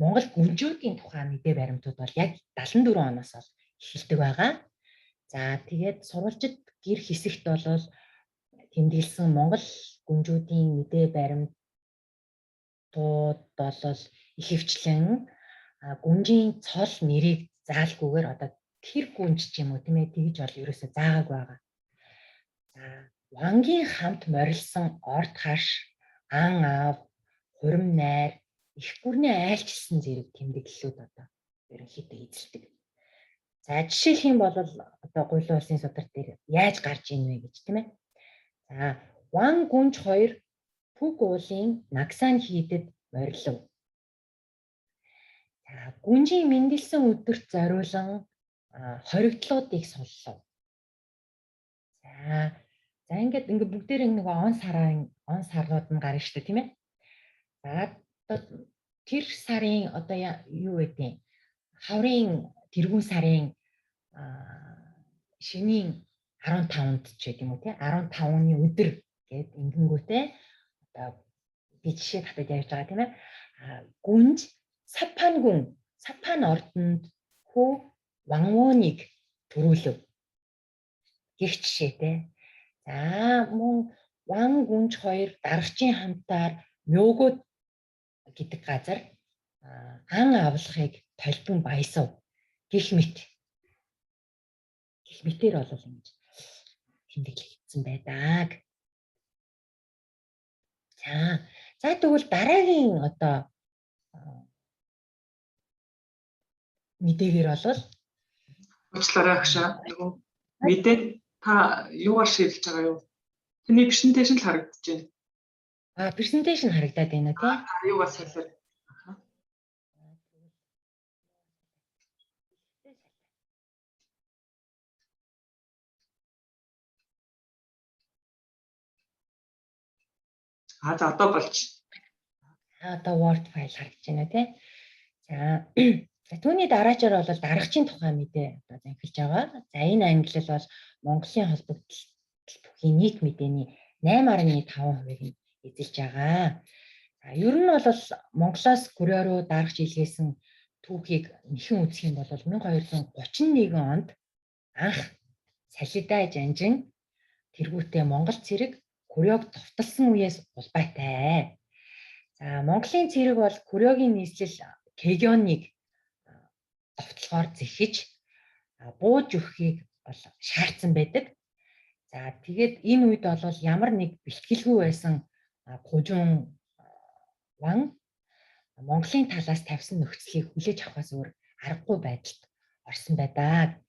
Монгол гүнжүүдийн тухай мэдээ баримтууд бол яг 74 оноос бол эхэлдэг байгаа. За, тэгээд сурвалжит гэр хэсэгт бол тэмдэглэсэн Монгол гүнжүүдийн мэдээ баримтууд бол ихэвчлэн гүнжийн цол нэрийг заалгүйгээр одоо тэр гүнж ч юм уу, тийм ээ, тэгж бол ерөөсөө заагаагүй байгаа. За, Вангийн хамт морилсан орд хаш, ан аав, хурим найр, их гүрний айлчилсан зэрэг тэмдэглэлүүд одоо ерөнхийдөө эзэлдэг. За, жишээлх юм бол одоо Гуйлан улсын судар дээр яаж гарч ийн вэ гэж, тийм ээ. За, Ван гүнж хоёр Пүг уулын Нагсан хийдэд морилов. За, гүнжийн мэндэлсэн өдөрт зориулан хоригдлуудыг суллав. За, за ингээд ингээд бүгдээр нэг он сарын он сарнууд нь гарна шүү дээ, тийм ээ. За, тэр сарын одоо юу гэдэг хаврын тэргүүн сарын шинийн 15-нд ч гэдэг юм уу, тий, 15-ны өдөр гээд ингэнгүүтээ одоо би жишээ татад ярьж байгаа, тийм ээ. Гүнж Сапангүн Сапан ордонд хүү Ванвоныг төрүүлв гэх жишээтэй. За, мөн Ван гүнж хоёр дарагчийн хамтаар Мёгод гэдэг газар ан авлахыг толбон баясав гэх мэт. Гэх мэтэр бол ингэж тэмдэглэгдсэн байдаг. За, за тэгвэл дараагийн одоо мэдээгээр бол Уучлаарай агшаа. Нөгөө мэдээ та юугаар шийдэлж байгаа юу? Тэний презентацийн л харагдаж байна. А, презентацийн харагдаад байна уу, тий? Юугаар солиор. А, за, одоо болж. А, одоо Word файл харагдаж байна, тий. За, за түүний дараачаар бол дарагчийн тухай мэдээ одоо захилж байгаа. За, энэ ангилал бол Монголын холбогдол бүхий нийт мэдээний 8.5%-ийг нь эзэлж байгаа. За, ер нь бол Монголоос Корё руу дарагч илгээсэн түүхийг нэхэн үзэх юм бол 1231 онд анх Салидай жанжин тэргүүтээ Монгол цэрэг Корёг довтолсон үеэс улбайтай. За, Монголын цэрэг бол Корёгийн нийслэл Кэгёныг довтлохоор зэхэж бууж өгөхийг бол шаардсан байдаг. За, тэгээд энэ үед бол ямар нэг бэлтгэлгүй байсан Гужун ван Монголын талаас тавьсан нөхцөлийг хүлээж авахаас өөр аргагүй байдалд орсон байдаг.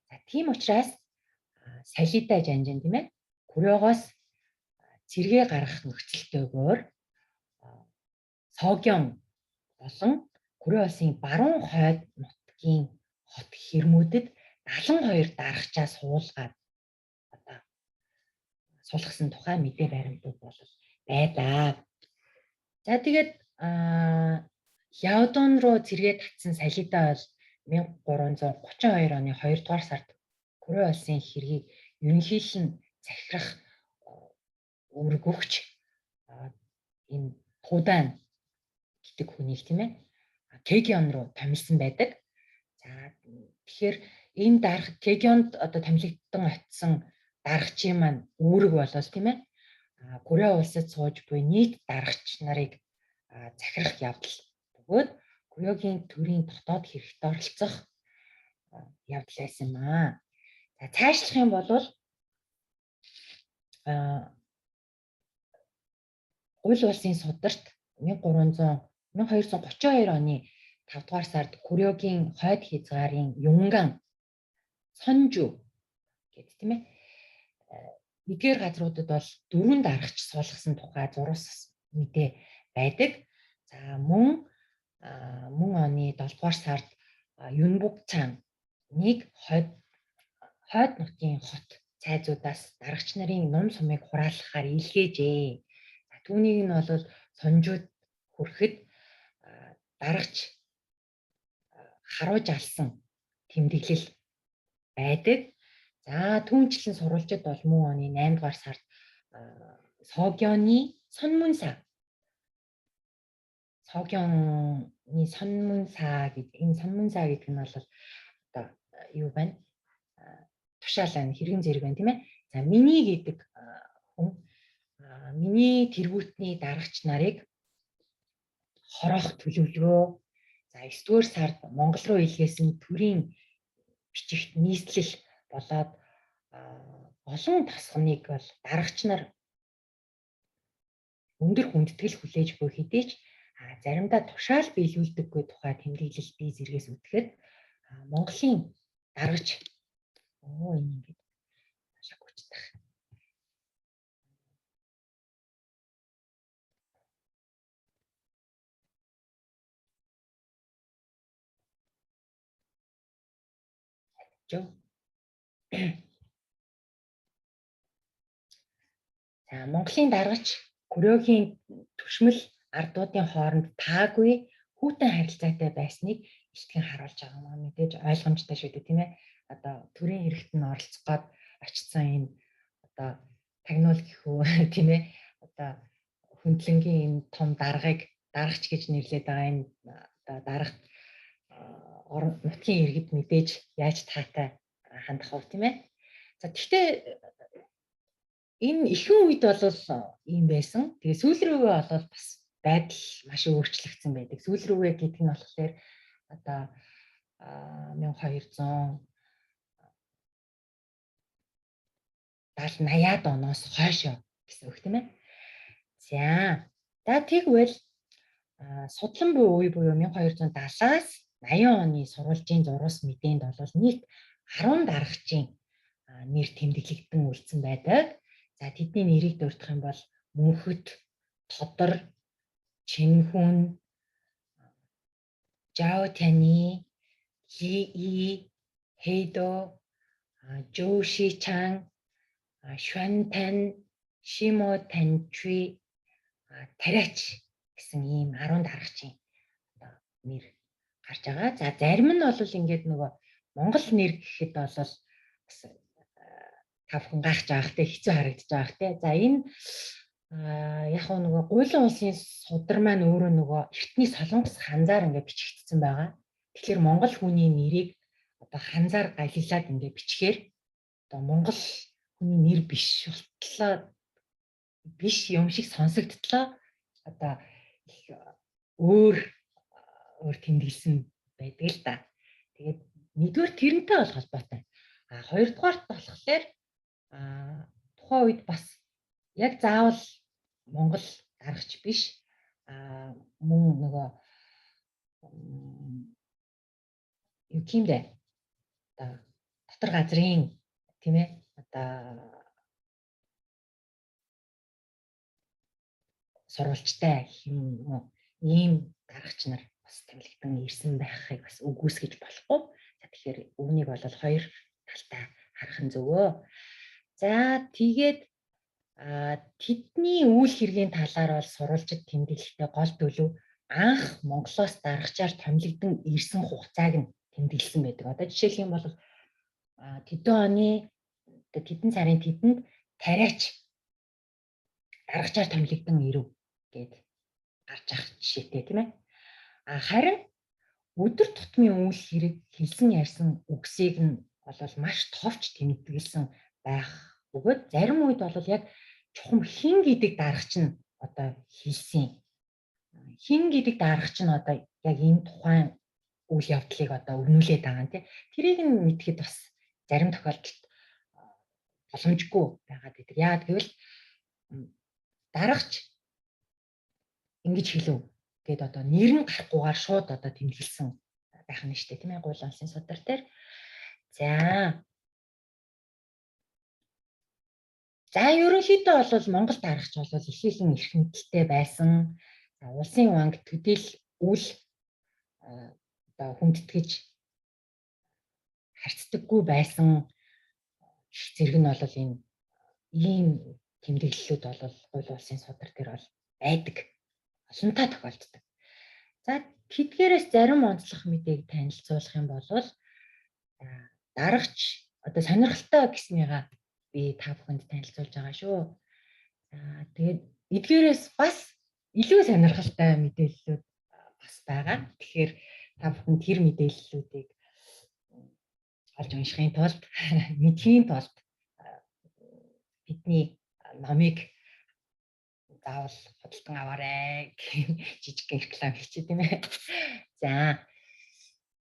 За, тийм учраас Салидай жанжин, тийм ээ, Корёгоос цэргээ гаргах нөхцөлтэйгээр Согён болон Корё улсын баруун хойд нутгийн хот хэрмүүдэд 72 дарагчаа суулгаад одоо суулгасан тухай мэдээ баримтууд бол байдаг. За, тэгээд Ляодон руу цэргээ татсан Салида бол 1332 оны 2 дугаар сард Корё улсын хэргийг ерөнхийлөн захирах үүрэг өгч энэ Тудан гэдэг хүнийг, тийм ээ, Кэгион руу томилсон байдаг. За, тэгэхээр энэ дарах Кэгионд одоо томилогдсон очисон дарагчийн маань үүрэг болол, тийм ээ, Корё улсад сууж буй нийт дарагч нарыг захирах явдал бөгөөд Корёгийн төрийн дотоод хэрэгт оролцох явдал байсан юм аа. За, цаашлах юм бол Гуйл улсын сударт 1300 1232 оны 5 дугаар сард Корёгийн хойд хязгаарын Юнган Сонжу гэдэг, тийм ээ, Эдгээр газруудад бол 4 дарагч суулгасан тухай зурус мэдээ байдаг. За мөн оны 7 дугаар сард Юнбуг цааныг хойд нутгийн хот цайзуудаас дарагч нарын нум сумыг хураалгахаар илгээжээ. За түүнийг нь бол сонжууд хүрэхэд дарагч харуулж алсан тэмдэглэл байдаг. За түүнчлэн сурвалжид бол мөн оны 8 дугаар сард Согёны Сонмунса Согёны Сонмунса гэдэг энэ Сонмунса гэдэг нь бол одоо юу байна? Тушаал байна, хэрэгэн зэрэг байна тийм ээ. За миний гэдэг хүн миний тэргүүтний дарагч нарыг хороох төлөвлөгөө. За 9 дугаар сард Монгол руу илгээсэн төрийн бичигт нийслэл болоод олон тасгамыг бол дарагч нар өндөр хүндэтгэл хүлээж буй хэдий ч заримдаа тушаал биелүүлдэггүй тухай тэмдэглэл бие зэргээс үтгэхэд Монголын дарагч энэ ингээд шок хүчтэй. За Монголын даргач Корёгийн түшмэл ардуудын хооронд таагүй хүйтэн харилцаатай байсныг илтгэн харуулж байгаа юм аа. Мэдээж ойлгомжтой шүү дээ тийм ээ. Одоо төрийн хэрэгт нь оролцох гээд очсон энэ одоо тагнуул гэхүү тийм ээ. Одоо хөндлөнгийн энэ том даргыг дарагч гэж нэрлэдэг байгаа энэ одоо дарагт нутгийн иргэд мэдээж яаж таатай хандах вэ тийм ээ. За тэгвэл энэ ихэнх үед бол ийм байсан. Тэгээ сүүл рүүгээ бол бас байдал маш өөрчлөгдсөн байдаг. Сүүл рүүгээ гэдэг нь болохоор одоо 1270 80-аад оноос хойш гэсэн үг тийм ээ. За тэгвэл судлан буй үе буюу 1270-аас 80 оны сурвалжийн зурвас мэдээнд бол нийт 10 дарагчийн нэр тэмдэглэгдэн үлдсэн байдаг. За тэдний нэрийг дурдах юм бол Мөнхөт, Тодор, Чинхүн, Жао Тани, Ли И, Хэйдо, Жоо Ши Чан, Шуан Тан, Шимо Танчуи, Тариач гэсэн ийм 10 дарагчийн одоо нэр гарч байгаа. За зарим нь бол ингээд нөгөө Монгол нэр гэхэд бол бас та бүхэн гайхаж байгаа те, хэцүү харагдаж байгаа те. За энэ яг хөө нөгөө гуйлан улсын судар маань өөрөө нөгөө эртний солонгос ханзаар ингээд бичигдсэн байгаа. Тэгэхээр Монгол хүний нэрийг одоо ханзаар галилаад ингээд бичгээр одоо Монгол хүний нэр биш болтлоо биш юм шиг сонсогдтлоо одоо их өөр өөр тэмдэглэсэн байдаг л да. Тэгээд нэгдүгээр тэрнтэй бол холбоотой. А хоёрдугаарт болохоор тухайн үед бас яг заавал Монгол дарагч биш мөн нөгөө юу гэмдэ одоо дотор газрын тийм ээ одоо сурвалжтай юм уу ийм дарагч нар бас томилогдсон ирсэн байхыг бас үгүйсгэж болохгүй. За тэгэхээр үүнийг бол хоёр талтай харах нь зөвөө. За тэгээд тэдний үйл хэргийн талаар бол сурвалжид тэмдэглэхдээ гол төлөв анх Монголоос дарагчаар томилогдсон ирсэн хугацааг нь тэмдэглэсэн байдаг. Одоо жишээлх юм бол тэдэн оны тэдэн сарын тэдэнд тариач дарагчаар томилогдсон ирэв гэд гарч ах жишээтэй тийм ээ. А харин өдөр тутмын үйл хэрэг хэлсэн ярьсан үгсийг нь бол маш товч тэмдэглэсэн байх бөгөөд зарим үед бол яг чухам хин гэдэг дарагч нь одоо хэлсэн. Хин гэдэг дарагч нь одоо яг энэ тухайн үйл явдлыг одоо өрнүүлээд байгаа юм тий. Тэрийг нь мэдхэд бас зарим тохиолдолд боломжгүй байгаад байдаг. Яагаад гэвэл дарагч ингэж хэлв гэд одоо нэр нь гарахгүйгээр шууд одоо тэмдэглэсэн байх нь шүү дээ тийм ээ гуйл улсын судар дээр. За За ерөнхийдөө бол Монгол дарагч бол ихээхэн эрх мэдэлтэй байсан. За улсын ванг төдийл үл одоо хүндэтгэж харьцдаггүй байсан зэрэг нь бол энэ ийм тэмдэглэлүүд бол гуйл улсын судар дээр бол байдаг. Олонтаа тохиолддог. За тэдгээрээс зарим онцлог мэдээг танилцуулах юм бол дарагч одоо сонирхолтой гэснийгаа би та бүхэнд танилцуулж байгаа шүү. За тэгээд эдгээрээс бас илүү сонирхолтой мэдээллүүд бас байгаа. Тэгэхээр та бүхэн тэр мэдээллүүдийг олж уншихын тулд мэдхийн тулд бидний номыг заавал худалдан аваарай гэх жижиг реклам хийчих тийм ээ. За.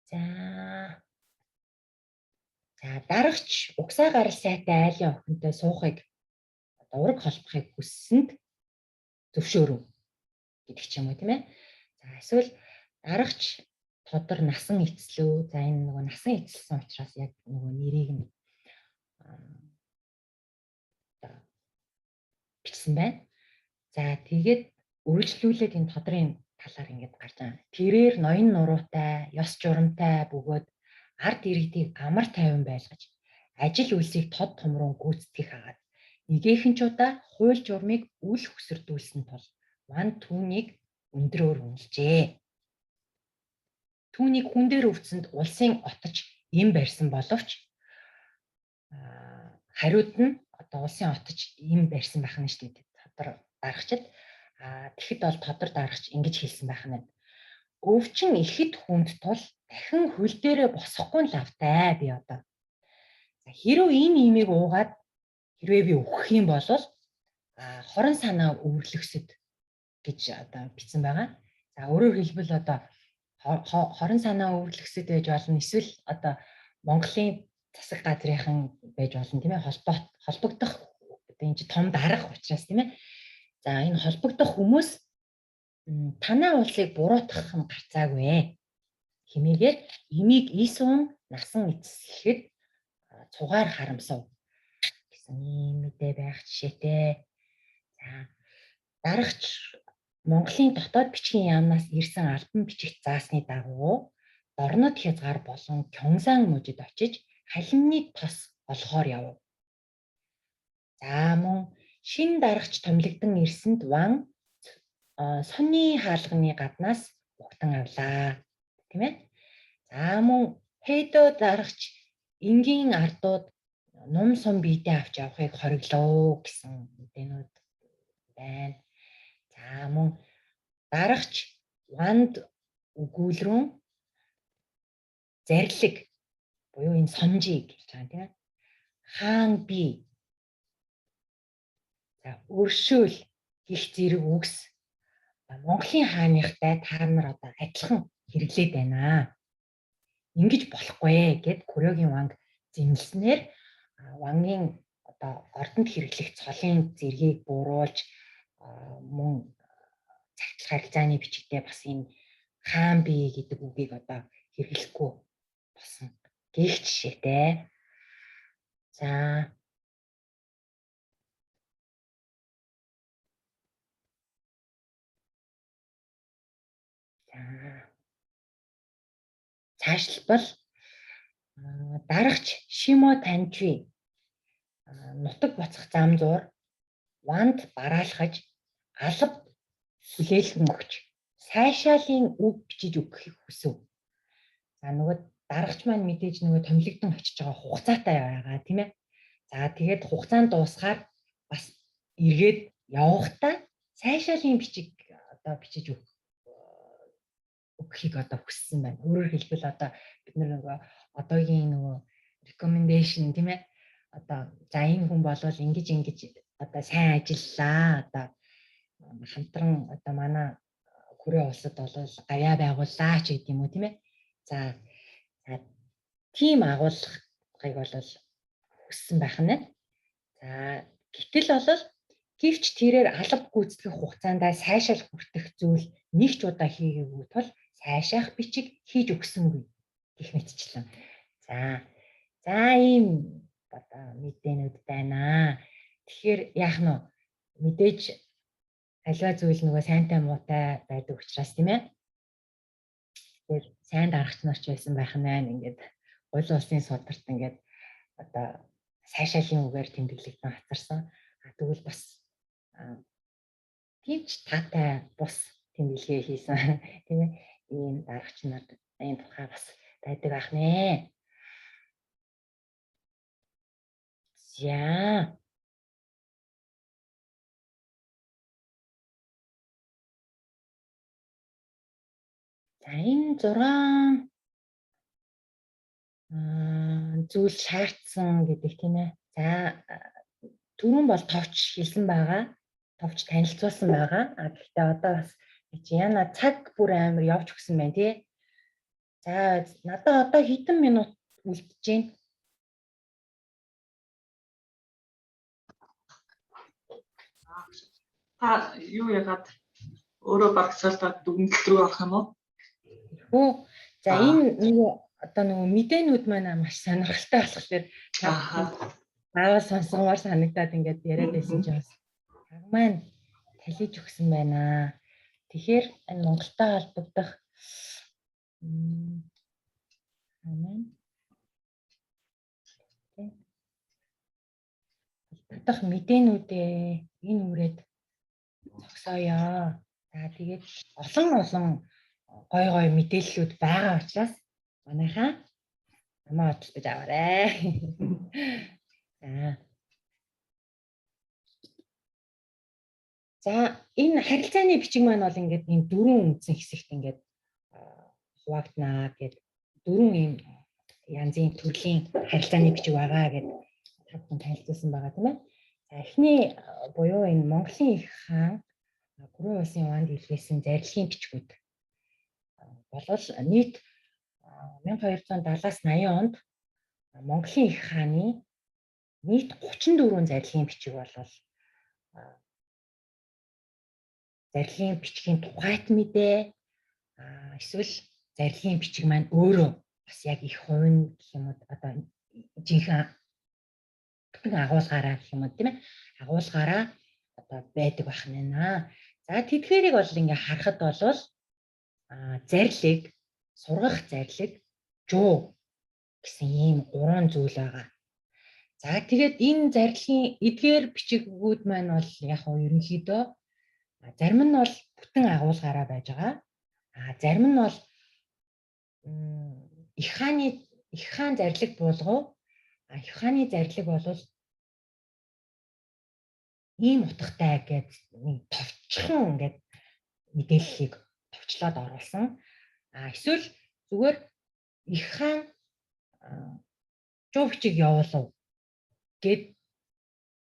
За. За дарагч угсаа гарал сайтай айлын охинтой суухыг одоо ураг холбохыг хүссэнд зөвшөөрөв гэдэг ч юм уу тийм ээ. За эсвэл дарагч тодор насан эцлөө. За энэ нөгөө насан эцэлсэн учраас яг нөгөө нэрийг нь бичсэн байна. За тэгээд үргэлжлүүлээд энэ тодрын талаар ингээд гарч байгаа. Тэрээр ноён нуруутай, ёс журамтай бөгөөд ард иргэдийг амар тайван байлгаж ажил үйлсийг тод томрон гүйцэтгэх агаад нэгээхэн ч удаа хууль журмыг үл хөсөрдүүлсэн тул ван түүнийг өндрөөр үнэлжээ. Түүнийг хүн дээр өвцөнд улсын отож эм барьсан боловч хариуд нь одоо улсын отож эм барьсан байх нь шүү дээ. Тодор дарагчид тэгэхэд бол тодор дарагч ингэж хэлсэн байх нь. Өвчин ихэд хүнд тул дахин хөл дээрээ босохгүй лавтай би одоо. За хэрв энэ имийг уугаад хэрвээ би өөхөх юм бол хорон санаа өвөрлөхсөд гэж одоо бичсэн байгаа. За өөрөөр хэлбэл одоо хорон санаа өвөрлөхсөд байж болно. Эсвэл одоо Монголын засаг газрынхан байж болно тийм ээ холбогдох одоо энэ чи том дарга учраас тийм ээ. За энэ холбогдох хүмүүс танаа улсыг буруутгах нь гарцаагүй. Химээгээр имийг Исүн насан эцэслэхэд цугаар харамсав гэсэн ийм мэдээ байх жишээтэй. За дарагч Монголын дотоод бичгийн яамнаас ирсэн албан бичигт заасны дагуу Дорнод хязгаар болон Кёнсан мужид очиж халимны тос олохоор явв. За мөн шин дарагч томилогдсон ирсэнд ван сонны хаалганы гаднаас угтан авлаа. Тийм ээ. За мөн Хэдо дарагч энгийн ардууд нум сум биедээ авч явахыг хориглов гэсэн мэдээнүүд байна. За мөн дарагч ванд өгүүлрүүн зарлиг буюу энэ сонжи гэж байгаа тийм ээ. Хаан би за өршөөл гих зэрэг үгс Монголын хааныхтай та нар одоо адилхан хэрэглээд байна. Ингэж болохгүй гэд Корёгийн ванг зэмлэснээр вангийн одоо ордонд хэрэглэх цолын зэргийг бууруулж мөн захидал харилцааны бичигтээ бас энэ хаан бие гэдэг үгийг одоо хэрэглэхгүй болсон гэх жишээтэй. За цаашлбал дарагч Шимо Танчви нутаг буцах зам зуур ванд бараалхаж алба хүлээлгэн өгч сайшаалын үг бичиж өгөхийг хүсэв. За нөгөө дарагч маань мэдээж нөгөө томилогдсон очиж байгаа хугацаатай байгаа тийм ээ. За тэгээд хугацаанд дуусахаар бас эргээд явахдаа сайшаалын бичиг одоо бичиж өгөхийг одоо хүссэн байна. Өөрөөр хэлбэл одоо бид нөгөө одоогийн нөгөө recommendation тийм ээ. Одоо за энэ хүн болвол ингэж ингэж одоо сайн ажиллалаа. Одоо хамтран одоо манай Хүрээ улсад бол гавьяа байгууллаа ч гэдэг юм уу тийм ээ. За за тийм агуулгыг бол хүссэн байх нь. За гэтэл бол гэвч тэрээр алба гүйцэтгэх хугацаанд сайшаал хүртэх зүйл нэг ч удаа хийгээгүй тул сайшаах бичиг хийж өгсөнгүй гэх мэтчлэн. За за ийм одоо мэдээнүүд байна. Тэгэхээр яах нь вэ? Мэдээж аливаа зүйл нөгөө сайнтай муутай байдаг учраас тийм ээ. Тэгэхээр сайн дарагч нар ч байсан байх нь байна. Ингээд гуйл улсын сударт ингээд одоо сайшаалын үгээр тэмдэглэгдэн хатарсан. Тэгвэл бас тийм ч таатай бус тэмдэглэгээ хийсэн тийм ээ. Ийм дарагч нар ийм тухай бас байдаг ах нэ. За. За энэ 6 зүйл шаардсан гэдэг тийм ээ. За түрүүн бол товч хэлсэн байгаа. Товч танилцуулсан байгаа. А гэхдээ одоо бас яна цаг бүр амар явж өгсөн байна тий. За надад одоо хэдэн минут үлдэж байна? Та юу яагаад өөрөө багцаалтаад дүгнэлт рүү орох юм уу? Хөө. За энэ нөгөө одоо нөгөө мэдээнүүд маань маш сонирхолтой болохоор заавал сонсгомоор санагдаад ингээд яриад байсан чинь бас цаг маань талиж өгсөн байна. Тэгэхээр энэ Монголтой холбогдох холбогдох мэдээнүүдээ энэ үрээд зогсооё. За тэгээд олон олон гой гой мэдээллүүд байгаа учраас манайхаа намаа хөдөлж аваарай. За. За энэ харилцааны бичиг маань бол ингээд ийм дөрвөн үндсэн хэсэгт ингээд хуваагдана гэд дөрвөн ийм янзын төрлийн харилцааны бичиг байгаа гэд та бүхэн танилцуулсан байгаа тийм ээ. За эхний буюу энэ Монголын их хаан Гурван улсын ванд илгээсэн зарилгын бичгүүд болвол нийт 1270-аас 80 онд Монголын их хааны нийт 34 зарилгын бичиг болвол зарилгын бичгийн тухайт мэдээ эсвэл зарилгын бичиг маань өөрөө бас яг их хувь гэх юм уу одоо жинхэнэ бүтэн агуулгаараа гэх юм уу тийм ээ агуулгаараа одоо байдаг байх нь байна. За тэдгээрийг бол ингээ харахад бол зарлиг, сургах зарлиг, жуу гэсэн ийм гурван зүйл байгаа. За тэгээд энэ зарлагын эдгээр бичигүүд маань бол яг нь ерөнхийдөө зарим нь бол бүтэн агуулгаараа байж байгаа. А зарим нь бол их хаан зарлиг буулгав. Их хааны зарлиг бол ийм утгатай гээд нэг товчхон ингээд мэдээллийг товчлоод оруулсан. А эсвэл зүгээр их хаан жуу бичиг явуулав гэд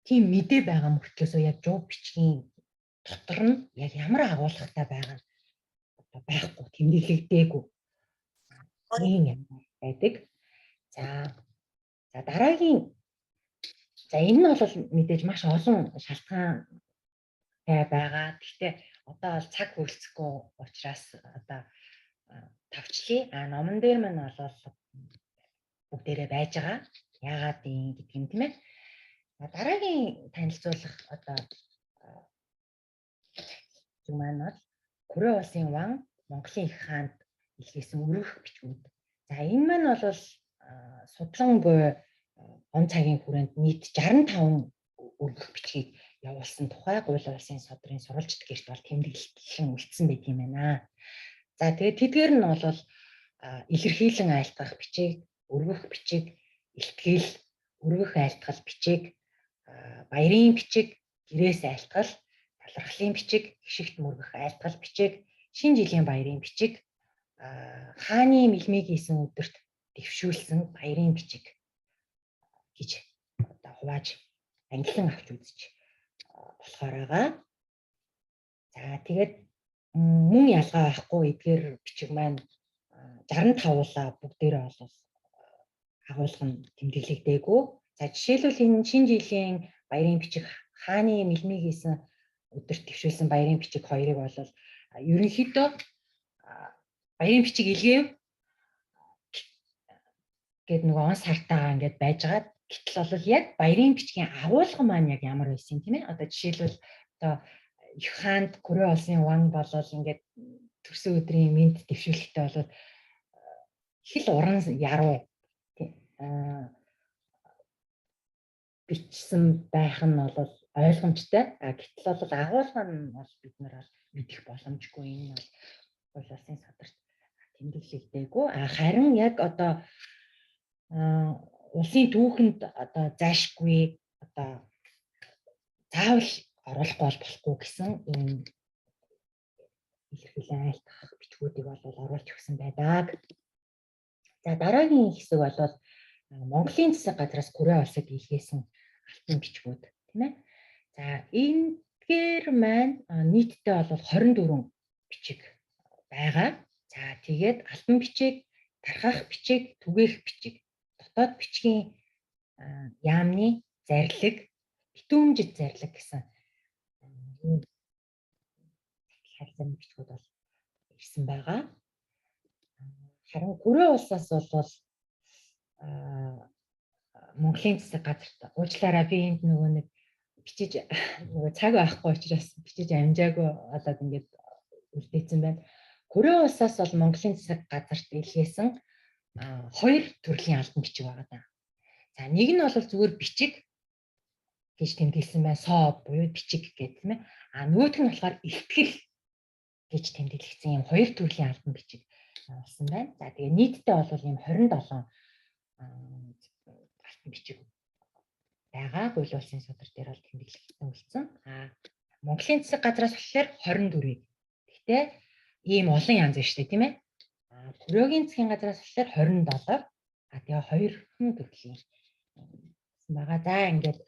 тийм мэдээ байгаа мөртлөөсөө яг жуу бичгийн дотор нь яг ямар агуулгатай байгаа нь одоо байхгүй тэмдэглэгдээгүй ийм юм байдаг. За за дараагийн за энэ нь бол мэдээж маш олон шалтгаантай байгаа. Гэхдээ одоо бол цаг хүрэлцэхгүй учраас одоо тавчлаа. А номон дээр маань бол бүгдээрээ байж байгаа. Яагаад ийм гэдэг юм тийм ээ. Дараагийн танилцуулах одоо зүйл маань бол Корей улсын ван Монголын их хаанд илгээсэн өргөх бичгүүд. За энэ маань бол судлан буй он цагийн хүрээнд нийт 65 өргөх бичгийг явуулсан тухай Гуйл улсын судрын сурвалжит гэрт бол тэмдэглэн үлдсэн байдаг юм байна. За тэгээд тэдгээр нь бол илэрхийлэн айлтгах бичиг, өргөх бичиг, илтгэл, өргөх айлтгал бичиг, баярын бичиг, гэрээс айлтгал, талархлын бичиг, хишигт мөргөх айлтгал бичиг, шинэ жилийн баярын бичиг, хааны мэлмиг хийсэн өдөрт дэвшүүлсэн баярын бичиг гэж одоо хувааж ангилан авч үзэж болохоор байгаа. За тэгээд мөн ялгаа байхгүй эдгээр бичиг маань 65-уулаа бүгдээрээ бол агуулга нь тэмдэглэгдээгүй. За жишээлбэл энэ шинэ жилийн баярын бичиг хааны мэлмиг хийсэн өдөрт дэвшүүлсэн баярын бичиг хоёрыг бол ерөнхийдөө баярын бичиг илгээв гээд нөгөө он сартаагаа ингээд байжгаад Гэтэл бол яг баярын бичгийн агуулга маань яг ямар байсан тийм ээ. Одоо жишээлбэл одоо их хаанд Корей улсын ван болол ингээд төрсөн өдрийн мэнд дэвшүүлэхтэй бол их л уран яруу бичсэн байх нь бол ойлгомжтой. А гэтэл бол агуулга нь бол бид нар бол мэдэх боломжгүй. Энэ бол хууль улсын садарт тэмдэглэгдээгүй. А харин яг одоо улсын түүхэнд одоо зайшгүй одоо заавал оруулахгүй бол болохгүй гэсэн ийм илэрхийлэн айлтгах бичгүүдийг бол оруулж өгсөн байдаг. За дараагийн хэсэг бол Монголын засаг газраас Корей улсад илгээсэн алтан бичгүүд тийм ээ. За энэгээр маань нийтдээ бол 24 бичиг байгаа. За тэгээд алтан бичиг, тархах бичиг, түгээх бичиг, дотоод бичгийн яамны зарлиг, битүүмжид зарлиг гэсэн ийм харилцааны бичгүүд бол ирсэн байгаа. Харин Корей улсаас бол Монголын засаг газарт уучлаарай би энд нөгөө нэг бичиж нөгөө цаг байхгүй учраас бичиж амжаагүй болоод ингээд үлдээсэн байна. Корей улсаас бол Монголын засаг газарт илгээсэн хоёр төрлийн албан бичиг байгаа даа. За нэг нь бол зүгээр бичиг гэж тэмдэглэсэн байна. Соо буюу бичиг гэдэг тийм ээ. А нөгөөх нь болохоор ихтгэл гэж тэмдэглэгдсэн юм хоёр төрлийн албан бичиг болсон байна. За тэгээ нийтдээ бол ийм 27 алтан бичиг байгаа. Хууль улсын судар дээр бол тэмдэглэгдсэн үлдсэн. А Монголын засаг газраас болохоор 24-ийг. Гэхдээ ийм олон янз байна шүү дээ, тийм ээ. А Корейгийн засгийн газраас болохоор 27. А тэгээ хоёрхан төрлийн байгаа. За ингээд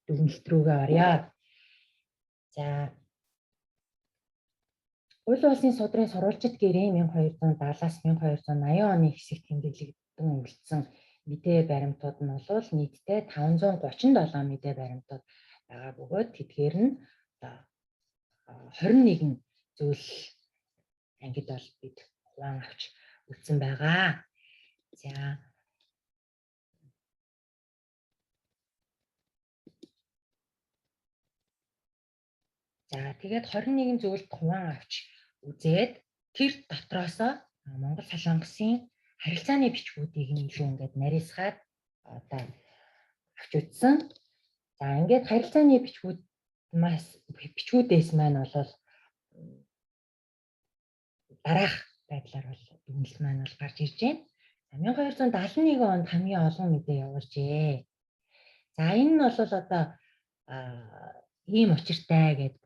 дүгнэлт рүүгээ оръё. За Хууль улсын судрын сурвалжит гэрээ 1270-аас 1280 оны хэсэгт тэмдэглэгдэн үлдсэн мэдээ баримтууд нь бол нийтдээ 537 мэдээ баримтууд байгаа бөгөөд тэдгээр нь одоо 21 зүйл ангид бол бид хуваан авч үзсэн байгаа. За За тэгээд 21 зүйлд хуваан авч үзээд тэр дотроосоо Монгол Солонгосын харилцааны бичгүүдийг нь илүү ингээд нарийсгаад одоо авч үзсэн. За ингээд харилцааны бичгүүд маш бичгүүдээс маань бол дараах байдлаар бол дүгнэлт маань бол гарч ирж байна. За 1271 онд хамгийн олон мэдээ явуулжээ. За энэ нь бол одоо ийм учиртай гэд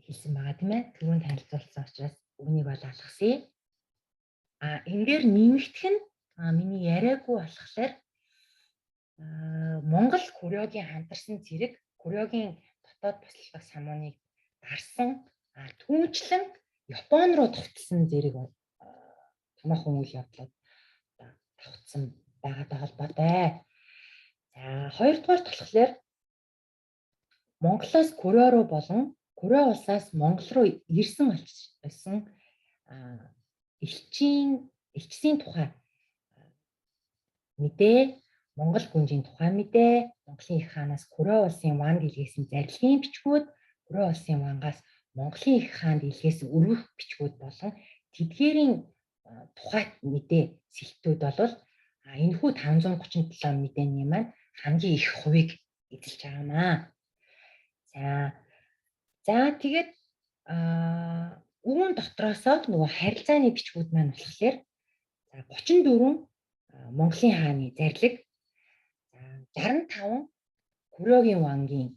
хэлсэн байгаа тийм ээ. Түрүүнд танилцуулсан учраас үүнийг бол алгасъя. А энэ дээр нэмэгдэх нь миний яриаггүй болохоор Монгол Корейгийн хамтарсан зэрэг Корейгийн дотоод туслах самууныг дарсан түүнчлэн Япон руу товтсон зэрэг томоохон үйл явдлууд давхцсан байгаатай холбоотой. За хоёрдугаарт болохоор Монголоос Корей руу болон Корей улсаас Монгол руу ирсэн болсон элчсийн тухай мэдээ, Монгол гүнжийн тухай мэдээ, Монголын их хаанаас Корей улсын ванд илгээсэн зарилгын бичгүүд, Корей улсын вангаас Монголын их хаанд илгээсэн өргөх бичгүүд болон тэдгээрийн тухайт мэдээ сэлтүүд бол энэхүү 537 мэдээний маань хамгийн их хувийг эзэлж байгаамаа. За тэгээд үүн дотроосоо нөгөө харилцааны бичгүүд маань болохоор за 34 Монголын хааны зарлиг, за 65 Корейгийн вангийн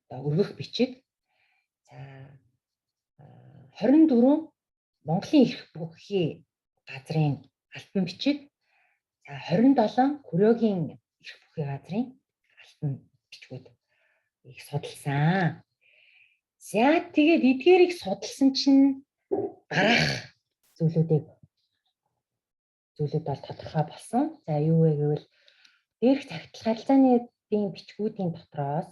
одоо өргөх бичиг, за 24 Монголын эрх бүхий газрын алтан бичиг, за 27 Корейгийн эрх бүхий газрын алтан бичгүүд их судалсан. За тэгээд эдгээрийг судалсан чинь дараах зүйлүүд бол тодорхой болсон. За юу вэ гэвэл дээрх цагтлах харилцааны бичгүүдийн дотроос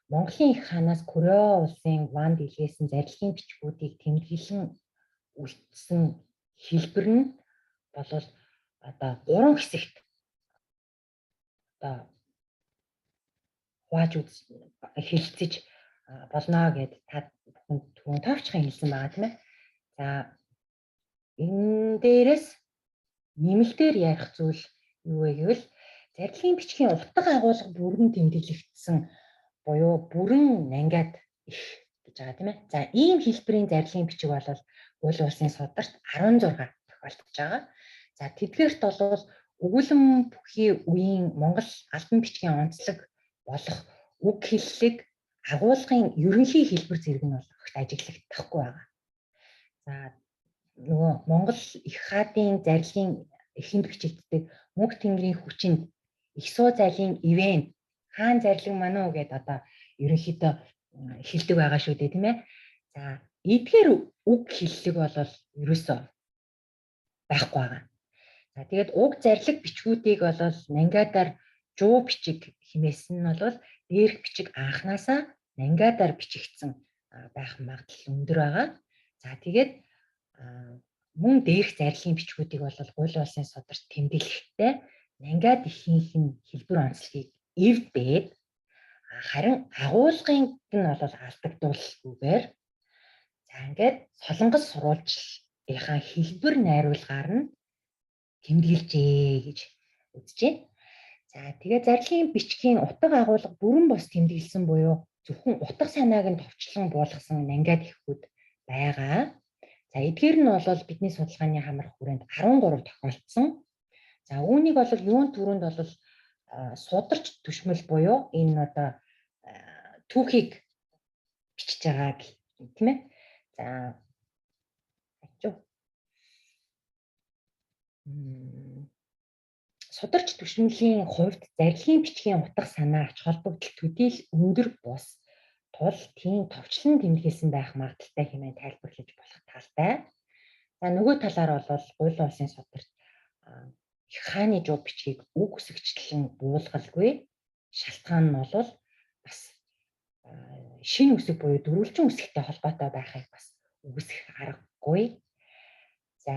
Монголын их хаанаас Корей улсын ванд илгээсэн зарилгын бичгүүдийг тэмдэглэн үлдсэн хэлбэр нь болол одоо гурван хэсэгт одоо хувааж хэлцэж болно гэд та бүхэн түрүүн товчхон хэлсэн байгаа, тийм ээ. За, энэ дээрээс нэмэлтээр ярих зүйл юу вэ гэвэл зардлагын бичгийн утга агуулга бүрэн тэмдэглэгдсэн буюу бүрэн нангиад их гэж байгаа, тийм ээ. За, ийм хэлбэрийн зардлагын бичиг бол Уул улсын сударт 16 тохиолдож байгаа. За, тэдгээрт бол өгүүлэн бүхий үеийн Монгол албан бичгийн онцлог болох үг хэллэг агуулгын ерөнхий хэлбэр зэрэг нь бол огт ажиглагдахгүй байгаа. За, нөгөө Монгол их хаадын зардлагын эхэнд бичигддэг мөнх тэнгэрийн хүчинд их суу зайлын ивэн хаан зарлиг маань уу гэдээ одоо ерөнхийдөө хэлдэг байгаа шүү дээ, тийм ээ. За, эдгээр үг хэллэг бол ерөөсөө байхгүй байгаа. За, тэгээд уг зарлиг бичгүүдийг бол нангиадаар жуу бичиг хэмээсэн нь бол дээрх бичиг анханасаа нангиадаар бичигдсэн байх магадлал өндөр байгаа. За, тэгээд мөн дээрх зарлигийн бичгүүдийг бол гуйлын улсын сударт тэмдэглэхдээ нангиад ихийнх нь хэлбэр онцлогийг эвдээд, харин агуулгын нь бол алдагдуулгүйгээр, за, ингээд Солонгос сурвалжлынхаа хэлбэр найруулгаар нь тэмдэглэжээ гэж үзэж байна. За, тэгээ зарлигийн бичгийн утга агуулга бүрэн бос тэмдэглэсэн буюу зөвхөн утга санааг нь товчлон буулгасан нангиад ихүүд байгаа. За, эдгээр нь бол бидний судалгааны хамрах хүрээнд 13 тохиолдсон. За, үүнийг бол юун түрүүнд бол сударч төшмөл буюу энэ одоо түүхийг бичиж байгаа, тийм ээ. За, ачуу. Сударч түшмэлийн хувьд зарлигийн бичгийн утга санаа ач холбогдол төдийл өндөр бус тул тийм товчлон тэмдэглэсэн байх магадлалтай хэмээн тайлбарлаж болох талтай. За, нөгөө талаар бол гуйлан улсын сударт их хааны жуу бичгийг үг үсгчлэн буулгалгүй. Шалтгаан нь бол бас шинэ үсэг буюу дөрвөлжин үсэгтэй холбоотой байхыг бас үгүйсгэх аргагүй. За,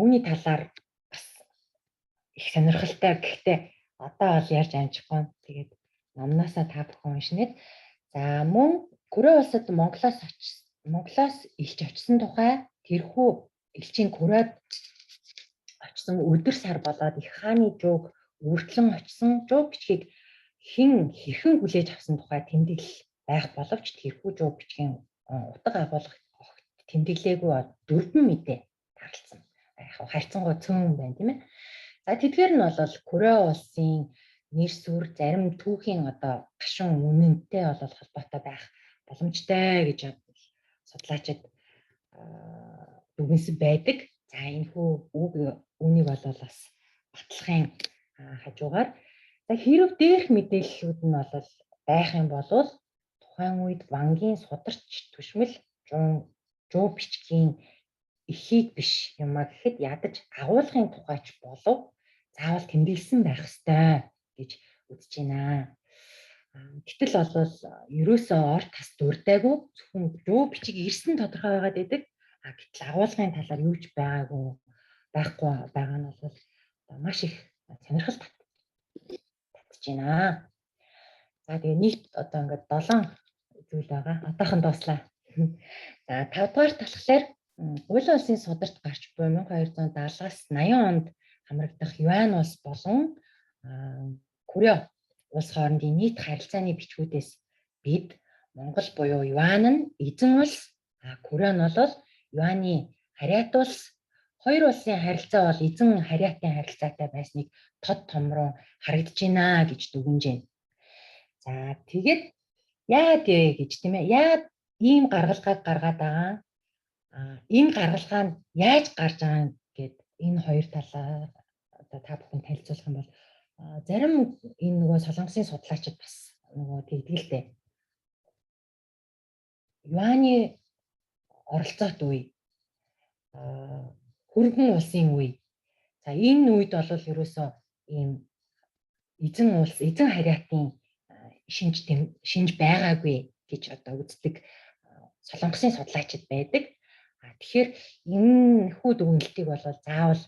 үүний талаар бас их сонирхолтой, гэхдээ одоо бол ярьж амжихгүй. Тэгээд номноосоо та бүхэн уншинэ. За, мөн Күрээ улсад Монголоос элч очисон тухай, тэрхүү элчийн Күрээд очисон өдөр сар болоод их хааны жууг өвөртлөн очисон жууг бичгийг хэн хэрхэн хүлээж авсан тухай тэмдэглэл байх боловч тэрхүү жууг бичгийн утга агуулга огт тэмдэглээгүй дөрвөн мэдээ таралцсан. Яг харьцангуй цөөн байна, тийм ээ. За, тэдгээр нь бол Күрээ улсын нэр сүр зарим түүхийн одоо гашуун үнэнтэй бол холбоотой байх боломжтой гэж судлаачид дүгнсэн байдаг. За, энэ хүү үг үүнийг бол бас батлахын хажуугаар, за, хэрв дээрх мэдээллүүд нь бол байх юм бол тухайн үед вангийн сударч түшмэл жуу бичгийн эхийг биш юмаа гэхэд ядаж агуулгын тухайч болов заавал тэмдэглэсэн байх ёстой гэж үзэж байна. Гэтэл бол ерөөсөө ор тас дурдайгүй, зөвхөн жуу бичиг ирсэн тодорхой байгаад байдаг. А гэтэл агуулгын талаар юу ч байгаагүй байхгүй байгаа нь бол маш их сонирхол татж байна. За, тэгээ нийт одоо ингээд 7 зүйл байгаа. Одоохон дууслаа. За, 5 дугаарт болохоор Гуйлан улсын сударт гарч буй 1270-аас 80 онд хамрагдах Юань улс болон Күрё улс хоорондын нийт харилцааны бичгүүдээс бид Монгол буюу Юань нь эзэн улс, Күрё нь бол Юаны харьяат улс, хоёр улсын харилцаа бол эзэн харьяатын харилцаатай байсныг тод томрон харагдаж байна гэж дүгнэж байна. За, тэгээд яагаад вэ гэж, тийм ээ, яагаад ийм гаргалгааг гаргаад байгаа, энэ гаргалгаа нь яаж гарч байгаа гэд энэ хоёр талаа одоо та бүхэн танилцуулах юм бол зарим энэ нөгөө Солонгосын судлаачид бас нөгөө тэгдэг л дээ. Юаны оролцоот үе, хөргөн улсын үе. За, энэ үед бол ерөөсөө ийм эзэн улс, эзэн харьяатын шинж байгаагүй гэж одоо үздэг Солонгосын судлаачид байдаг. Тэгэхээр энэ хүү дүгнэлтийг бол заавал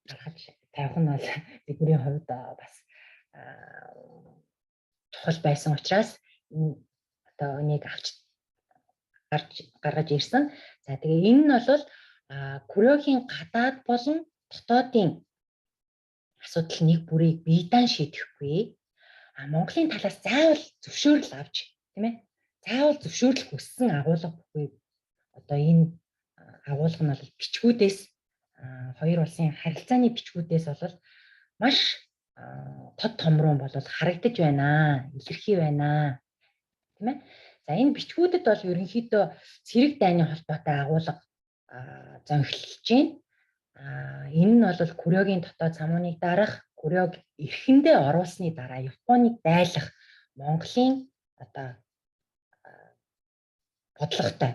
гаргаж тавих нь бол бидний хувьд бас чухал байсан учраас энэ одоо энийг авч гаргаж ирсэн. За, тэгээ энэ нь бол Корёгийн гадаад болон дотоодын асуудал нэг бүрийг бие даан шийдэхгүй. А Монголын талаас заавал зөвшөөрөл авч, тийм ээ, заавал зөвшөөрөл хүссэн агуулга бүхий одоо энэ агуулга нь бол бичгүүдээс, хоёр улсын харилцааны бичгүүдээс бол маш тод томрон бол харагдаж байна, илэрхий байна, тийм ээ. За, энэ бичгүүдэд бол ерөнхийдөө цэрэг дайны холбоотой агуулга зөнхлөж байна. Энэ нь бол Корёгийн дотоод самууныг дарах, Корёг эрхэндээ оруулсны дараа Японыг дайлах Монголын одоо бодлоготой